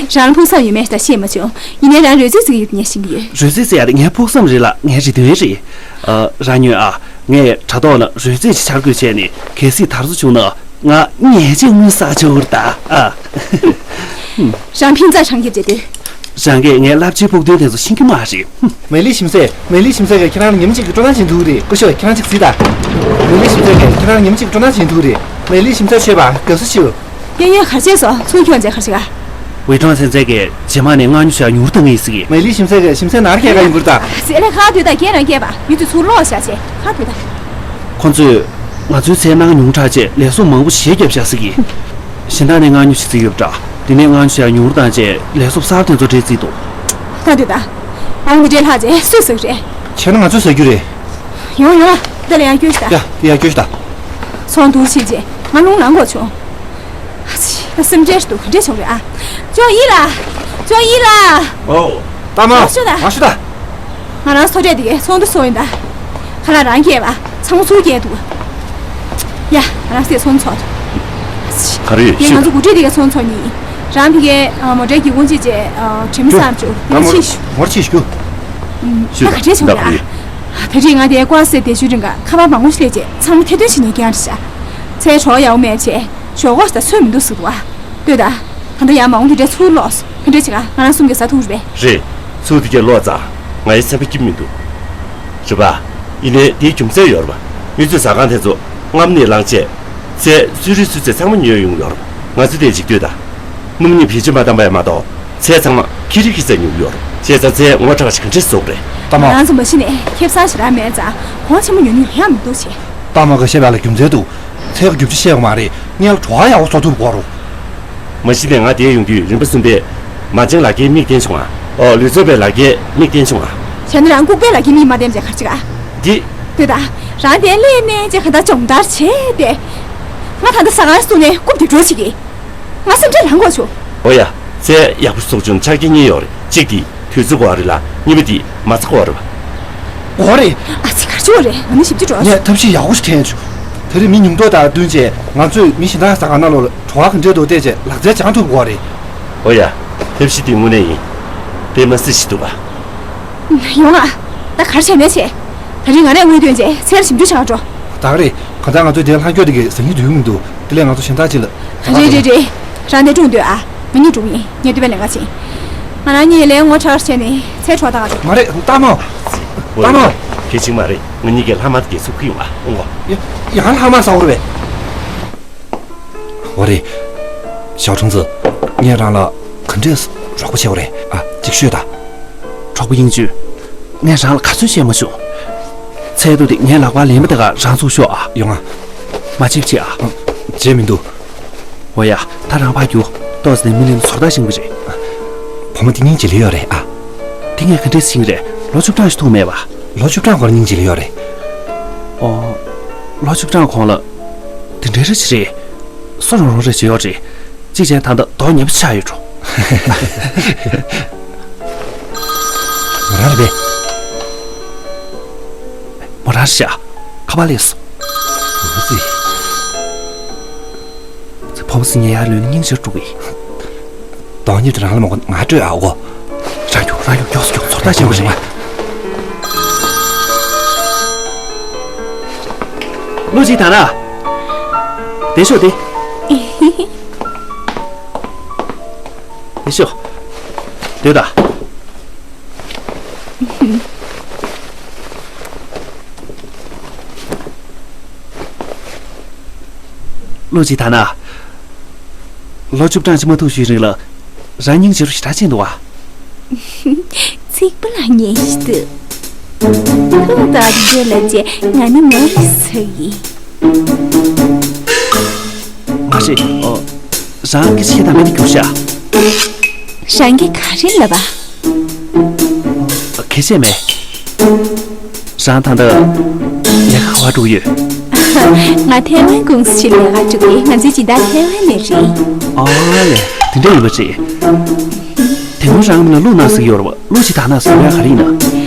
རང་ལ་ཕུགས་བསམ་ཡོད་མེད་ད་ཤེས་མ་བྱུང་། ཡིན་ནའི་རང་རོལ་རྩེད་རྩེ་གི་ཡོད་པ་ངས་ཤེས་ཀྱི་ཡོད། རོལ་རྩེད་རྩེ་ཡག་དེ་ངའི་ཕུགས་བསམ་རེད་ལ་ངའི་རེ་འདུན་རེད། ཨ། རང་ཉོན་ཨ། ངས་དྲ་ཐོག་ལ་རོལ་རྩེད་ཅིག་འཆར་འགོད་བྱས་ནས་གལ་སྲིད་དར་སོ་བྱུང་ན་ང་ཉལ་ཆས་དངུལ་བསགས་ཆོག་གི་རེད་ད། ཨ། རང་ཕན་ཚགས་རང་རྒྱབ་བྱེད་དུས། རང་གིས་ངའི་རླབས་ཆེའི་ཕུགས་འདུན་དེ་ཚོ་ཤེས་ཀྱི་མ་རེད། མེ་ལི་ཞིམ་ཟས། མེ་ལི་ཞིམ་ཟས་ཀྱིས་ཁྱེད་རང་ལ་ཉིན་གཅིག་གི་སྤྲོ་སྣང་བྱིན་ཐུབ་ཀྱི་རེད། སྐུ་ཞབས། ཁྱེད་རང་གཅིག་གཟིགས་དང་། མེ་ལི་ཞིམ་ཟས་ཀྱིས་ཁྱེད་རང་ལ་ཉིན་གཅིག་སྤྲོ་སྣང་བྱིན་ཐུབ་ཀྱི་རེད། མེ་ལི་ཞིམ་ཟས་མཆོད་པ་དགའ་བསུ་ཞུ། ཡ་ཡ། ག་རེ་བྱས་སོང་། ཚུར་ཁྱོད་རང་ག་རེ་བྱས་ག། ཝེ་ཁྲང་ཚན་ཚན་གྱིས་རྗེས་མ་ནས་མངག་ཉོ་བྱས་ཉུང་རུ་བཏང་གི་ཡིན་ཟེར་གི། མེ་ལི་ཞིམ་ཟས་ཀྱིས་ཞིམ་ཟས་ནར་སྐྱེལ་ག་ཡོང་གི་རེད་ད། ཟེར་ལས་ཁ་དུས་ད་སྐད་རང་སྐྱེས་པ་མི་ཚོས་ཚུར་ལོག་བཞག་བྱས་ཁ་དུས་ད། ཁོ་ཚོས་ང་ཚོའི་ཚལ་གནང་ཉུང་དྲགས་བྱས་ལས་བཟོ་མང་པོ་ཞེ་བརྒྱབ་བཞག་ཟེར་གི། གཞན་དག་ནས་མངག་ཉོ་བྱེད་རྩིས་ཡོད་པ་འདྲ། དེ་ནས་མངག་ཉོ་བྱས་ཉུང་རུ་བཏང་བྱས་ལས་བཟོ་གསར་པ་དེ་ཚོ་སྤྲད་རྩིས་འདུག་ད་དུས་ད། ཨང་འདི་འདྲས་ལྷག་བྱས་སུས་ཟ་གི་རེད། བྱས་ན་ང་ཚོས་ཟ་རྒྱུ་རེད། ཡོང་ཡོང་། འདི་ལ་ཡར་སྐྱོལ་ཤོག་ད། ཡ། འདི་ཡར་སྐྱོལ་ཤོག་ད། ཚོགས་འདུར་ཕྱིན་རྗེས་ང་རླུང་ལངས་དགོས་བྱུང་། ཨ་ཙི། ད་སེམས་ཁྲལ་ཞིག་འདུག་ག་འདྲས་བྱུང་རེད་ཨ། ཅོ་ཡི་ལ། ཅོ་ཡི་ལ། ཨོ། ལྟ་མ། མ་ཤོད་ད། མ་ཤོད་ད། ང་རང་ཚོ་གྲས་འདི་གའི་ཚོགས་འདུ་སོང་ཡིན་ད། ཁ་ལག་རང་སྐྱེལ་བ། ཚང་མ་ཚུར་སྐྱེལ་འདུག་ཡ། ང་རང་སེ་ཚོགས་འདུ་ཚོགས། ག་རེ་ཡོད། ཡ། ཤོད་ང་ད། ཚོ་འགོ་ཁྲིད་འདི་གའི་ཚོགས་འདུ་ཚོགས་ནི་ཡིན། རང་ཕ་གིའི་མོ་ཊའི་སྒེའུ་ཁུང་ཕྱེ་རྗེས་དྲི་མ་བསམ་བྱུང་། ཡ། ང་ཕྱིན་ཞུ། མོ་ཊ་ཕྱིན་ཞུ། ད་ག་འདྲས་བྱུང་ཡ། ད་རེས་ང་དེ་ཀོ་ཨ་སེ་བསྡད་ཤུལ་རིང་ག་ཁ་པར་མང་པོ་ཞིག་སླེབས་རྗེས་ཚང་མ་ཐེར་འདོན་བྱེད་ནས་རྒྱང་རེད་ཤག་ཚལ་གྲོགས་ཡག་པོ་མེད་བྱས། ཞོག་ཁོག་ད་ཚོད་མི་འདུག་ཟེར་འདུག་ཨ། ལྟོས་དང་། ད་ལྟ་ཡང་མ་འོངས་དེ་འདྲའི་ཚུར་ལོག་ག་འདྲ་བྱེད་ག་ང་རང་གསུམ་གྱི་ཟ་ཐུབ་རེད་པས། རེད། ཚུར་དེ་གྱ་ལོག་ཙང་ང་ཡི་སེམས་པ་སྐྱིད་མི་འདུག་རེད་པ། ཡིན་ནའི་དེའི་རྒྱུ་མཚན་ཡོད་རེད་པ། མི་ཚོས་ཟ་ཁང་དེ་ཚོ་སྔ་མོ་ནས་བླངས་བྱས། ཚལ་སུད་རི་སུད་ཚད་ཚང་མ་ཉོས་ཡོང་ཡོད་རེད་པ། ང་ཚོས་དེ་ཅིག་ལྟོས་དང་། སྣུམ་ནི་བེད་སྤྱོད་མ་བཏང་པ་ཡང་མ་གཏོགས་ཚལ་ཚང་མ་ཁྱི་རིགས་ཀྱི་རྩ་ཉོས་ཡོད་རེད། བྱས་ཙང་ཚལ་ངོ་དྲག་ཞིག་ག་འདྲས་བཟོ་དགོས་རེད། ལྟ་མ། ང་ཚོ་མ་གཞི་ནས་ཁེ་བཟང་ཞེ་དྲག་མེད་ཙང་གོང་ཆེན་པོ་ཉོ་ནི་ཡང་མི་འདུག་བྱས། ལྟ་མ་ག་བཤད་པ་ལ་རྒྱུ་མཚན་འདུག་ཚལ་གྱི་རྒྱུ་ཆ་བཤད་པ་མ་རེད། སྔོན་ལ་བྲོ་བ་ཡག་པོ་བཟོ་ཐུབ་དགོས་རེད། མ་གཞི་ནས་ང་འདིར་ཡོང་དུས་རིམ་པ་གསུམ་པའི་མ་བྱན་ལག་འཁྱེར་མིག་བསྟན་བྱུང་ང་། ཨོ་ལུས་རྩལ་པའི་ལག་འཁྱེར་མིག་བསྟན་བྱུང་ང་། བྱས་ན་རང་ལྐུགས་པའི་ལག་འཁྱེར་མིག་མ་བསྟན་བྱས་ག་རེ་བྱེད་ག་འདི། ལྟོས་དང་། རང་དེར་སླེབས་ནས་ཅིག་ག་ད་སྦྱོང་བརྡར་བྱས་ཏེ། ང་ད་ལྟ་ཟ་ཁང་བཙུགས་ནས་རྐུབ་དེ་འགྲོ་བྱེད་ཀྱི། ང་སེམས་ཁྲལ་ལངས་དགོས་བྱུང་། ཨོ་ཡ། ཚལ་ཡག་པོ་བཟོ་བྱུང་། ཆ་རྐྱེན་གཉིས་ཡོད་རེད། གཅིག་དེ་དུས་ཚོད་དགོས་པ་རེད་ལ། གཉིས་པ་དེ་མ་ཚད་དགོས་པ་རེད་པ། འོ་རེད། ཨ་ཙི། ག་རེ་བྱེད་པ་རེད། ང་ནི་ཞིབ་ཅིག་འགྲོ། ངས་ཐབས་ཤེས་ཡག་པོ་ཞིག་འཐེན་བྱུང་། དེ་རིང་མི་ཉུང་མཐོ་དང་བསྟུན་བྱས་ང་ཚོས་མི་གཞན་དག་ཟ་ཁང་ནང་ལོགས་ལ་བྲོ་བ་ག་འདྲས་འདུག་བལྟས་བྱས་ལག་རྩལ་སྦྱང་ཐུབ་དགོས་པ་རེད། ཨོ་ཡ། ཐབས་ཤེས་དེ་དངོས་གནས་ཡིན། དཔེ་མ་སྲིད་ཞིག་འདུག་ག་ཡོང་ཨ། ད་ག་རེ་བྱས་ནས་བྱས། དེ་རིང་ང་རས་དངུལ་བཏོན་བྱས་ཚལ་ཞིབ་འཇུག་བྱ་ག་འགྲོ། ད་ག་རེད། གང་ལྟར་ང་ཚོ་དེར་ལྷག་རྒྱུ་དེ་གའི་ཟ་སྙིང་འདོད་ཀྱི་མི་འདུག་དེ་ལས་ང་ཚོ་གཞན་དག་ཅིག་ལ། རེད་རེད་རེད། རང་དེར་སྒྲུང་སྡོད་ཨ། ང་གཉིས་འགྲོ་གི་ཡིན། ངས་འདོད་པའི་ལས་ཀ་བྱེད། ང་རང་གཉིས་ལས་ངོ་ཁྲལ་བྱས་ནས་ཚལ་བྲོ་བ་ལྟ་ག་འགྲོ། མ་རེད། ལྟ་མོ། ལྟ་མོ། གལ་ཆེན་མ་རེད། ང་གཉིས་ཀྱིས་ལྷག་མ་དེ་གས་འཚུབ་ཀྱི་ཡོང་ཨ། ཨོ་གོ། ཡ། ཡང་ལྷག་མ་ཟ་འོར་བས། འོ་རེད། ཞའོ་ཁྲུང་ཙི། ངས་རང་ལ་ག་འདྲས་རོགས་པ་བྱས་པ་རེད་ཨ། ཅིག་ཤོད་དང་། གྲོགས་པོ་དབྱིངས་ཅུན། ངས་རང་ལ་ག་ཚོད་བཤད་མ་བྱུང་། ཚལ་དུ་དེ་ངའི་ལག་པར་ལེན་པ་དེ་ག་རང་ཚུགས་ཤོག་ཨ། ཡོང་ང་། མ་བརྗེད་པ་བྱེད་ཨ། བརྗེད་མི་འདུག་འོ་ཡ། ད་རང་ཕར་རྒྱུགས། ཏོག་ཙམ་ནས་མི་ལེན་ཚོར་ཐག་ཞིག་པ་རེད། བུ་མོ་དེ་སྙིང་རྗེ་ལེ་ཡོད་རེད་ཨ། དེ་ངས་ག་འདྲས་ཤེས་ཀྱི་རེད། ལོ་བཅུ་གྲངས་ཤིག་ཐུག་མེད་པ། ལོ་བཅུ་གྲངས་གོང་ལ་སྙིང་རྗེ་ལེ་ཡོད་རེད། ཨོ། ལོ་བཅུ་གྲངས་གོང་ལ། དེ་འདྲའི་རེ་ཞིག་རེད། སོ་རང་རང་རེ་ཞིག་ཡོད་རེད། གཅིག་བྱས་ན་ད་ལྟ་མདོག་ཉེས་པོ་ཆགས་ཡོད་འགྲོ། མོ་རང་རེད་པས། མོ་རང་རེད་ཤག་ཁ་པར་སླེབས་སོང་། འོ་ཙི། ཙི། ཕོ་མོ་སྲིད་ཉལ་ཡར་ལོས་ནི་སྙིང་རྗེར་སྤྲོ་གི། གདོང་ཉིད་རང་ལ་མ་གོ་ང་སྤྲོད་ཨ་གོ། རང་རྒྱུགས་རང་རྒྱུགས། མགྱོགས་སུ་མགྱོགས་སུ། ཚོར་ཐག་ཆོད་པ་རེད་མ། བློ་གཅིག་དང་ན། བདེ་ཤོག་སྟེ། བདེ་ཤོག་སྡོད་དང་། བློ་གཅིག་དང་ན། ལོ་བཅུ་གྲངས་ཅིག་མ་ཐུག་ཤུལ་རིང་ལ། རང་སྙིང་རྗེ་རུ་ཞེ་དྲག་ཕྱིན་འདུག་ཨ། ཚིག་པ་ལ་ཉན་ཞིག་འདུག་ཁོང་དང་འདི་ལ་བཅས་ང་ནི་མོ་རེད་ཟེར་གི། མ་རེད། ཨོ། རང་སྐད་ཆ་བཤད་སྟངས་མི་འདྲ་གྱུར་ཤག་རང་གིས་ག་རེ་ལབ་པ། ཨ། གལ་ཆེ་མེད། རང་ད་ལྟ་ལས་ཀ་ག་པར་འགྲོ་གི་ཡོད། ང་ཐའེ་ཝན་ཀུང་སི་ཞིག་ལས་ཀ་འགྲོ་གི། ང་ཚོའི་སྦྱིན་བདག་ཐའེ་ཝན་ནས་རེད། ཨ་ལས། དེ་འདྲ་ཡིན་པ་རེད། དེ་སྔོན་རང་མིང་ལ་བློ་སྣ་ཟེར་གྱི་ཡོད་རེད་པ། བློ་གཅིག་དང་ན་ཟེར་ཡ་ག་རེ་ཡིན་ན།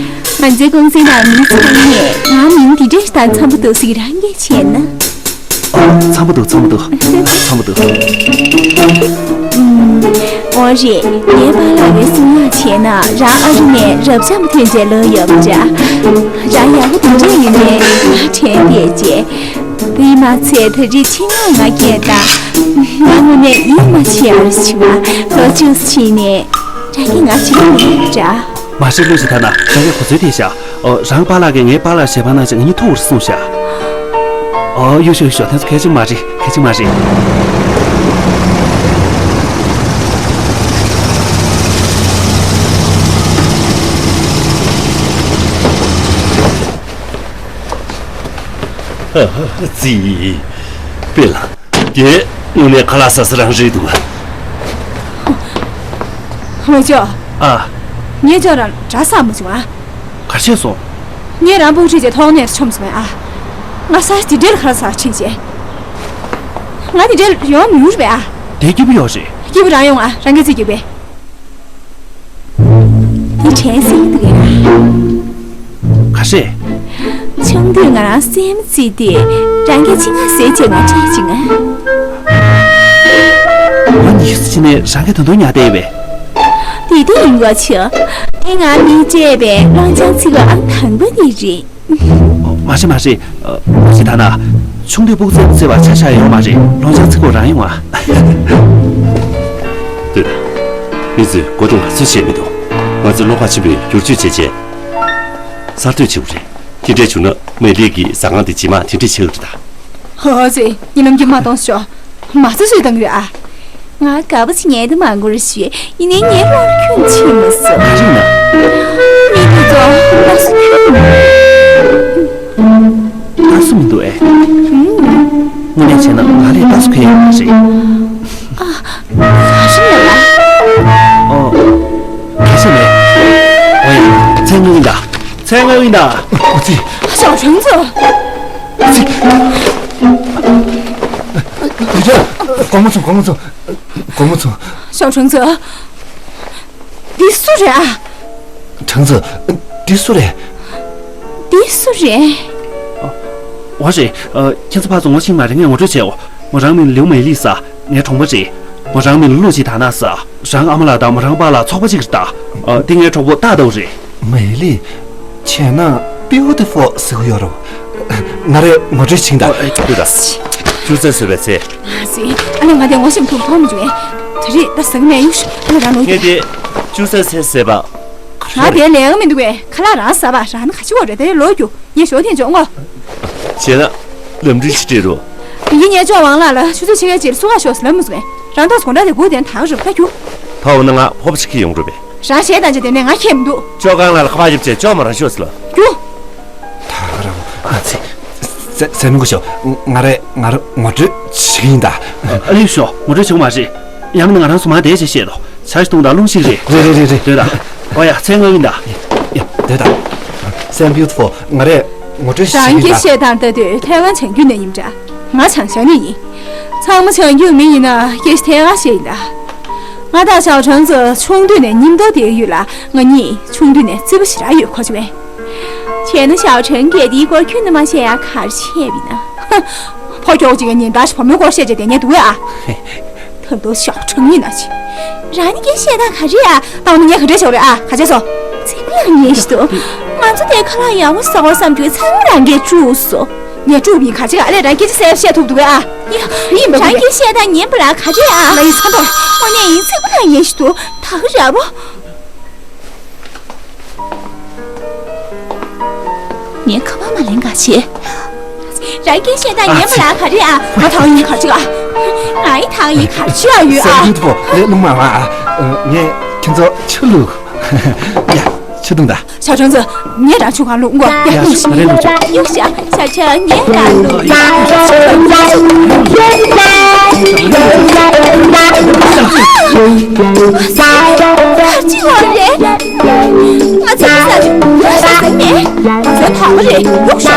ང་ཚོའི་ཀུང་སིའི་ནང་མི་ཚང་མས་ང་མིང་འདི་འདྲ་ཞིག་དང་འཚམ་པོ་འདུག་ཟེར་གྱི། རང་གིས་བྱས་ན། ཨ། འཚམ་པོ་འདུག་འཚམ་པོ་འདུག་འཚམ་པོ་འདུག་ཨུམ། འོ་རེད། ངའི་པཱ་ལགས་ཀྱིས་གསུང་ཡག་བྱས་ན་རང་ཨ་རི་ནས་རབ་འབྱམས་ཐོན་བྱས་ལོག་ཡོད་པ་འདྲ། རང་ཡག་པོ་དེ་འདྲ་ཡིན་པས་ང་དྲན་བསྡད་བྱས། དེས་མ་ཚད་ད་རེས་ཆེད་མངགས་ང་སྐད་བཏང་། ང་དངོས་གནས་ཡིད་མ་ཆེས་པ་ཞིག་བྱུང་བ། ལོ་བཅུ་ཕྱིན་ནས་རང་གིས་ང་ཅི་ལབ་ཡོད་པ་འདྲ། མ་གཞི་བློ་གཅིག་དང་ན་རང་གིས་གོ་ཚོད་ཐེབས་ཤག་ཨོ། རང་པཱ་ལགས་ཀྱིས་ངའི་པཱ་ལགས་ཞལ་པར་གནང་བྱས་ང་གཉིས་ཐུག་པ་རེད་གསུངས་ཤག་ཨོ། ཡོད་ཤག་ཡོད་ཤག་དེ་ཚོ་གལ་ཆེན་པོ་མ་རེད། གལ་ཆེན་པོ་མ་རེད། ཙི། པཱ་ལགས། དེ་དངོས་གནས་ཁ་ལག་ཟ་ས་རང་རེད་འདུག་ལོ་ཅོ། ཨ། ངས་ཅོ་རང་འདྲ་ཟ་མ་བྱུང་ཨ། ག་རེ་བྱས་སོང་། ངས་རང་སྤུ་གུ་ཁྲིད་བྱས་ཐོག་ནས་མཆོངས་སོང་ཨ། ང་ས་དེ་འདྲའི་ཁ་ལག་ཟ་ཁྲིད་བྱས། ང་དེ་འདྲར་ཡོང་མི་འོས་པས་ཨ། དེ་སྐྱིད་པོ་ཡོད་རེད། སྐྱིད་པོ་རང་ཡོང་ཨ། རང་གི་ཚེ་སྐྱིད་པས། དེ་དྲན་སྲིད་འདུག་ཡ། ག་རེ། ཆུང་དུས་ང་རང་སྲན་མ་བརྩིས་དུས་རང་གིས་ཁྱི་ང་ཟས་བྱས་ང་སྤྲད་བྱུང་ང་། ང་ཉི་ཤུ་ཕྱིན་ནས་རང་གིས་ད་དུང་ཉར་བསྡད་ཡོད་པས། དེ་དེ་ཡིན་དགོས་ཆོག་དེ་ང་མིས་སྤྲད་པའི་སློང་ཆང་ཚིག་པ་ཨང་དང་པོ་དེ་རེད། མ་རེད་མ་རེད། མ་རེད་ད་ན། ཆུང་དུས་སྤུ་གུ་བཙལ་བཙལ་བ་ཆ་བཞག་ཡོད་མ་རེད། ལོ་ཆང་ཚིག་པོ་རང་ཡོང་ཨ། ལྟོས་དང་། མི་ཚོས་གོ་རྟོགས་ང་ཚོས་བྱས་མི་འདུག་ང་ཚོས་བློ་ཁ་ཆེན་པོས་བསྒྱུར་བཅོས་བྱས་རྗེས། གསར་གཏོད་བྱེད་དགོས་རེད། དེ་འདྲས་བྱུང་ན་མེ་ལི་གི་ཟ་ཁང་དེ་རྗེས་མ་དེ་འདྲས་བྱེད་འོས་རེད་ད། ཧོ་ཙེ། ཉིན་ལམ་གྱི་མ་གཏོང་ཤོག་མ་ཚོད་ཚོད་བཏང་གི་རེད་ཨ། ང་དགའ་པོ་ཅིག་ཉལ་དུ་མ་འགོར་ཞུས། ཡིན་ནའི་ངའི་བློར་ཁྱོན་ཆེ་མི་སོང་། ག་རེ་ཡིན་ན། མི་འདི་ཚོ་ལྟ་སུ་ཁྱོད། ལྟ་སུ་མི་འདུག་ཨེ། ཨུམ། དངོས་གནས་བྱས་ན་ང་ལས་ལྟ་སུ་ཁྱོད་ཡོད་མ་རེད། ཨ། ག་རེ་ཡིན་ན། ཨོ། གལ་སྲིད་ནས། ཨོ་ཡ། མཚན་དངོས་ཡིན་ད། མཚན་དངོས་ཡིན་ད། ཨ་ཙི། ཞའོ་ཁྲེང་ཙི། ཨ་ཙི། དགོང་མོ་སོང་། དགོང་མོ་སོང་། དགོང་མོ་སོང་། ཞའོ་ཁྲེང་ཙི། འདི་སུ་རེད་ཨ། ཁྲེང་ཙི། འདི་སུ་རེད། འདི་སུ་རེད། ཨ། ཝ་རེད། ཨ། ཁྱེད་ཚོ་ཕར་ཚུར་ངོ་ཤེས་མ་རེད། ངས་ངོ་སྤྲོད་བྱས་འོ། མོ་རང་མིང་ལིའུ་མེ་ལི་ཟེར། ངའི་གྲོགས་པོ་རེད། མོ་རང་མིང་ལ་ལུག་ཅིག་དར་ནག་ཟེར། རང་ཨ་མ་ལགས་དང་མོ་རང་པཱ་ལགས་ཚོགས་པ་གཅིག་རེད་ད། ཨ། འདི་ངའི་གྲོགས་པོ་ཏག་ཏག་རེད། མེ་ལི། བྱས་ན་Beautiful ཟེར་གྱི་ཡོད་རེད། ང་རས་ངོ་སྤྲོད་བྱེད་ཀྱི་ཡིན་ད། ཨོ། ཨེ། ཅི་ད། ཅུང་ཟད་བཟོས་པའི་ཚེ། ཨ་ཙི། ཨ་ལས། ང་དེ་ངོ་ཤེས་མི་ཐུབ། མཐོང་མི་བྱུང་། ད་རེས་ད་ཟ་གི་མེད། ཡུག་ཤོག་ཨ་ལས། རང་ལོག་ངས་དེ་ཅུང་ཟད་བཟས་བཟས་པ། ང་དེ་ལས་ཀ་མི་འདུག་གས། ཁ་ལག་རང་ཟ་བ། རང་ནི་ག་ཅི་བ་རེད། ད་ཡར་ལོག་རྒྱུགས། ངས་ཞོགས་ཐེངས་འཇོག་ངོ་། བྱས་ན་ལམ་འགྲུལ་ཞིག་སྤྲད་རོགས། དེ་གི་ངས་ཅོ་ཝང་ལགས་ལ་ཆུ་ཚོད་ཕྱེད་ཀའི་རྗེས་སུ་ག་ཤོག་ཟེར་ལབ་མི་སོང་ངས། རང་ཐོག་དགོང་དག་དེ་སྒུག་བསྡད་ན་ད་ག་རེད། ད་རྒྱུགས། ད་འོ་ན་ང་ཕོབ་ཅིག་ཁྱེར་ཡོང་རོགས་པས། རང་གཞས་བཏང་བྱས་དེ་ནས་ང་ཁྱེར་མི་འདུག་ཅོ་ཝང་ལགས་ལ་ཁ་པར་བརྒྱབ་བྱས་ཅོ་མ་རང་ཤོག་ཟེར་ལབ། རྒྱུགས། ད་ག་རང་། ཨ་ཙི། ཟ་ཟ་མི་དགོས་ཤོག་ང་རས་ང་ར་ངོ་སྤྲོད་བྱེད་ཀྱི་ཡིན་ད། ཨ་ལས་ཤོག་ངོ་སྤྲོད་བྱེད་དགོས་མ་རེད། ཡང་མིན་ང་རང་སོ་མ་བསྡད་བྱས་བཤད་དོ། ཇ་ཞིག་འཐུང་དང་། རླུང་ཞིག་རེག་རེད་རེད་རེད། ལྟོས་དང་། ཨོ་ཡ། མཚན་དངོས་ཡིན་ད། ཡ། ལྟོས་དང་། སེམ་Beautiful། ང་རས་ངོ་སྤྲོད་བྱེད་ཀྱི་ཡིན་ད། རང་གི་བཤད་སྟངས་ལྟ་དུས་ཐའེ་ཝན་བྱང་རྒྱུད་ནས་ཡིན་འདྲ། ང་བྱང་ཤར་ནས་ཡིན། ཚང་མ་བྱང་རྒྱུད་མི་ཡིན་ན་སྐད་ཆ་ཐད་ཀར་བཤད་ཡིན་ད། ང་དང་ཞའོ་ཁྲང་ཙི་ཆུང་དུས་ནས་མཉམ་དུ་བསྡད་ཡོད་ལ། ང་གཉིས་ཆུང་དུས་ནས་བརྩེ་པོ་ཞེ་དྲག་ཡོད། གོ་བྱུང་ངས། བྱས་ན་ཞའོ་ཁྲང་གིས་འདིའི་སྐོར་ཁྱོན་ནས་མ་བཤད་ཡ་ག་རེ་བྱས་པ་ཡིན་ན། ཧ། ཕོ་ཁྱོ་གཅིག་གིས་ཉིན་ལྟར་ཞིག་བུ་མོའི་སྐོར་བཤད་བྱས་བསྡད་མཁན་འདུག་ཨ། ད་དུང་ཞའོ་ཁྲང་ཡིན་ན་ཅི། རང་ཉིད་ཀྱི་བཤད་སྟངས་ག་རེ་ཨ། ད་འོ་ན་ངས་ག་འདྲ་བྱས་པ་རེད་ཨ། ག་བྱས་སོང་། ཚིག་ལ་ཉན་ཞིག་འདུག་ང་ཚོ་དེ་ཁ་ལག་ཡག་པོ་ཟ་དགོས་བསམ་རྒྱུ་ཚང་མ་རང་གིས་དཀྲུགས་སོང་། ངས་དཀྲུགས་པ་ཡིན་ག་ཅི། ཨ་ལས། རང་སྐད་ཆ་གསལ་པོ་བཤད་ཐུབ་འདུག་གས་ཨ། ཡ། ཡིན་པ། རང་གི་བཤད་སྟངས་ཉན་པ་ལ་ག་རེ་ཨ། ལ་ཡིན་ཚ་དོ། དངོས་གནས་ཡིན། ཚིག་པ་ལ་ཉན་ཞིག་འདུག་ད་ག་རེ་ཨ་བོ། ངས་ཁ་པར་མ་ལེན་ག་བྱེད། རང་གི་བཤད་སྟངས་ཉན་པ་ལ་ག་རེ་ཨ། ང་ད་ག་ཡིན་ག་ཅི་ཨ། ང་ཡི་ད་ག་ཡིན་ག་ཅི་ཨ་ཡོད་ཨ། སེམས་ཀྱི་ཐོག་ལས་རླུང་མ་ལངས་ཨ། ངས་ཁྱེད་ཚོ་ཆུ་བླུགས། ཡ། ཆུ་བཏུང་ད། ཞའོ་ཁྲང་ཙི། ངས་རང་ཆུ་ཁར་བླུགས་འགོ། ཡ། ཡ། ང་རེ་བླུགས་ཆོག་གཡུག་ཤ། ཞའོ་ཁྲང་། ངས་རང་བླུགས། ག་ཅི་འོ་རེད། ང་ཚོ་ས་ཆུ་ང་ཚོ་ས་ཆུ་ནས་ང་ཚོ་ཐག་པ་རེད། གཡུག་ཤ།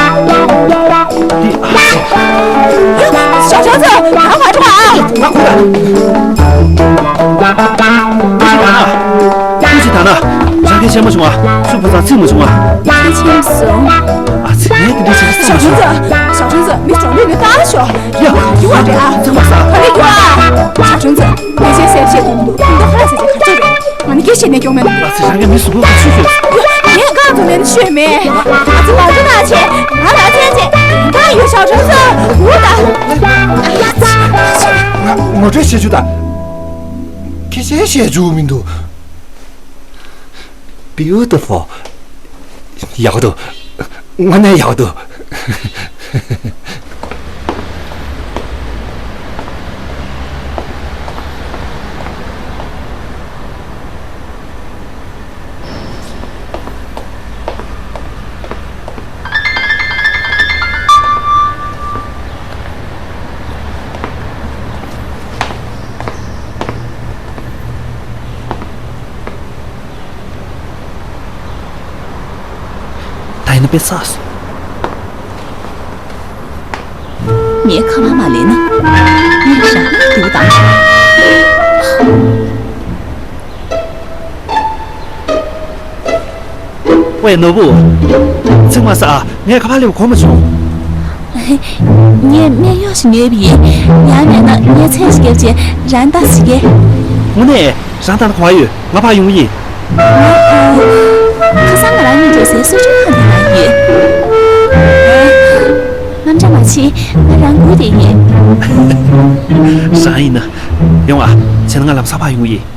ཡ། ཞའོ་ཁྲང་ཙི། ང་མ་འགྲོ་ཨ། ང་ཁོ་ལ། ཀུ་ཅི་ད་ན། ཀུ་ཅི་ད་ན། རང་སྐད་ཆ་མ་བྱུང་ཨ། ཤུགས་ཕ་ཚ་ཚིག་མ་བྱུང་ཨ། ཁྱེད་ཆེན་སོང་། ཨ་ཙི། ངས་དེ་འདྲ་ཞིག་བསམ་བྱུང་། ཞའོ་ཁྲང་ཙི། ཞའོ་ཁྲང་ཙི། མི་གྲོངས་ལུས་ནི་ལྟ་ཤོག་ཡ། ཡུ་བ་རེད་ཨ། ཚང་མ་ས། ག་རེ་ཡུ་ཨ། ཞའོ་ཁྲང་ཙི། ངས་ཆེ་སེམས་བཤད་དུ་འདུག་ཁོང་ཁ་ལ་ཟེར་ཆེ་ག་ཚོད་རེད། ང་ནི་སྐད་བཤད་ནས་སྐྱོང་མེད། ཨ་ཙི། རང་གི་མི་གཟུགས་པོ་ག་ཚོད་ཤོད། ངས་གང་དུ་ནས་ཤོད་མེད། ཨ་ཙི། ང་ཚོ་ན་ཆེ། ང་ལ་ཆེ་ཆེ། ད་ཡོད། ཞའོ་ཁྲང་ཙི། འུ་ད། ང་ངོ་སྤྲོད་བྱེད་རྒྱུ་ད། ཁྱེད་ཆེ་བཤད་རྒྱུ་མི་འདུག Beautiful། ཡག་པོ་འདུག་དངོས་གནས་ཡག་པོ་འདུག་ད་ཡིན་ན་དཔེ་བསགས་སོང་། ངས་ཁ་པར་མ་ལེན་ན། ངས་རང་ལ་རྡེའུ་བཏང་། ཝེ་ནོར་བུ། ཚིག་མ་ཟ་ཨ། ངས་ཁ་པར་སླེབས་གོ་མ་བྱུང་། ངས་སྨན་གཡོག་ཞིག་ཉོས་པ་ཡིན། ཡང་མེད་ན་ངས་ཚལ་ཞིག་བརྒྱབ་བྱས་རང་ལྟ་ཞིག་གས། དངོས་གནས། རང་ད་ལྟ་ག་པར་ཡོད། ང་ཕར་ཡོང་གི་ཡིན། ང་། ཁ་སང་ང་རང་གཉིས་འགྲོ་སའི་གསོ་སྐྱོང་ཁང་དེ་ན་ཡོད། ཨ། དངངས་སྐྲག་མ་བྱེད། ང་རང་ བུ་དེ་ཡིན། རང་ཡིན་ན། ཡོང་ཨ། བྱས་ན་ང་ལམ་སང་ཕར་ཡོང་གི་ཡིན།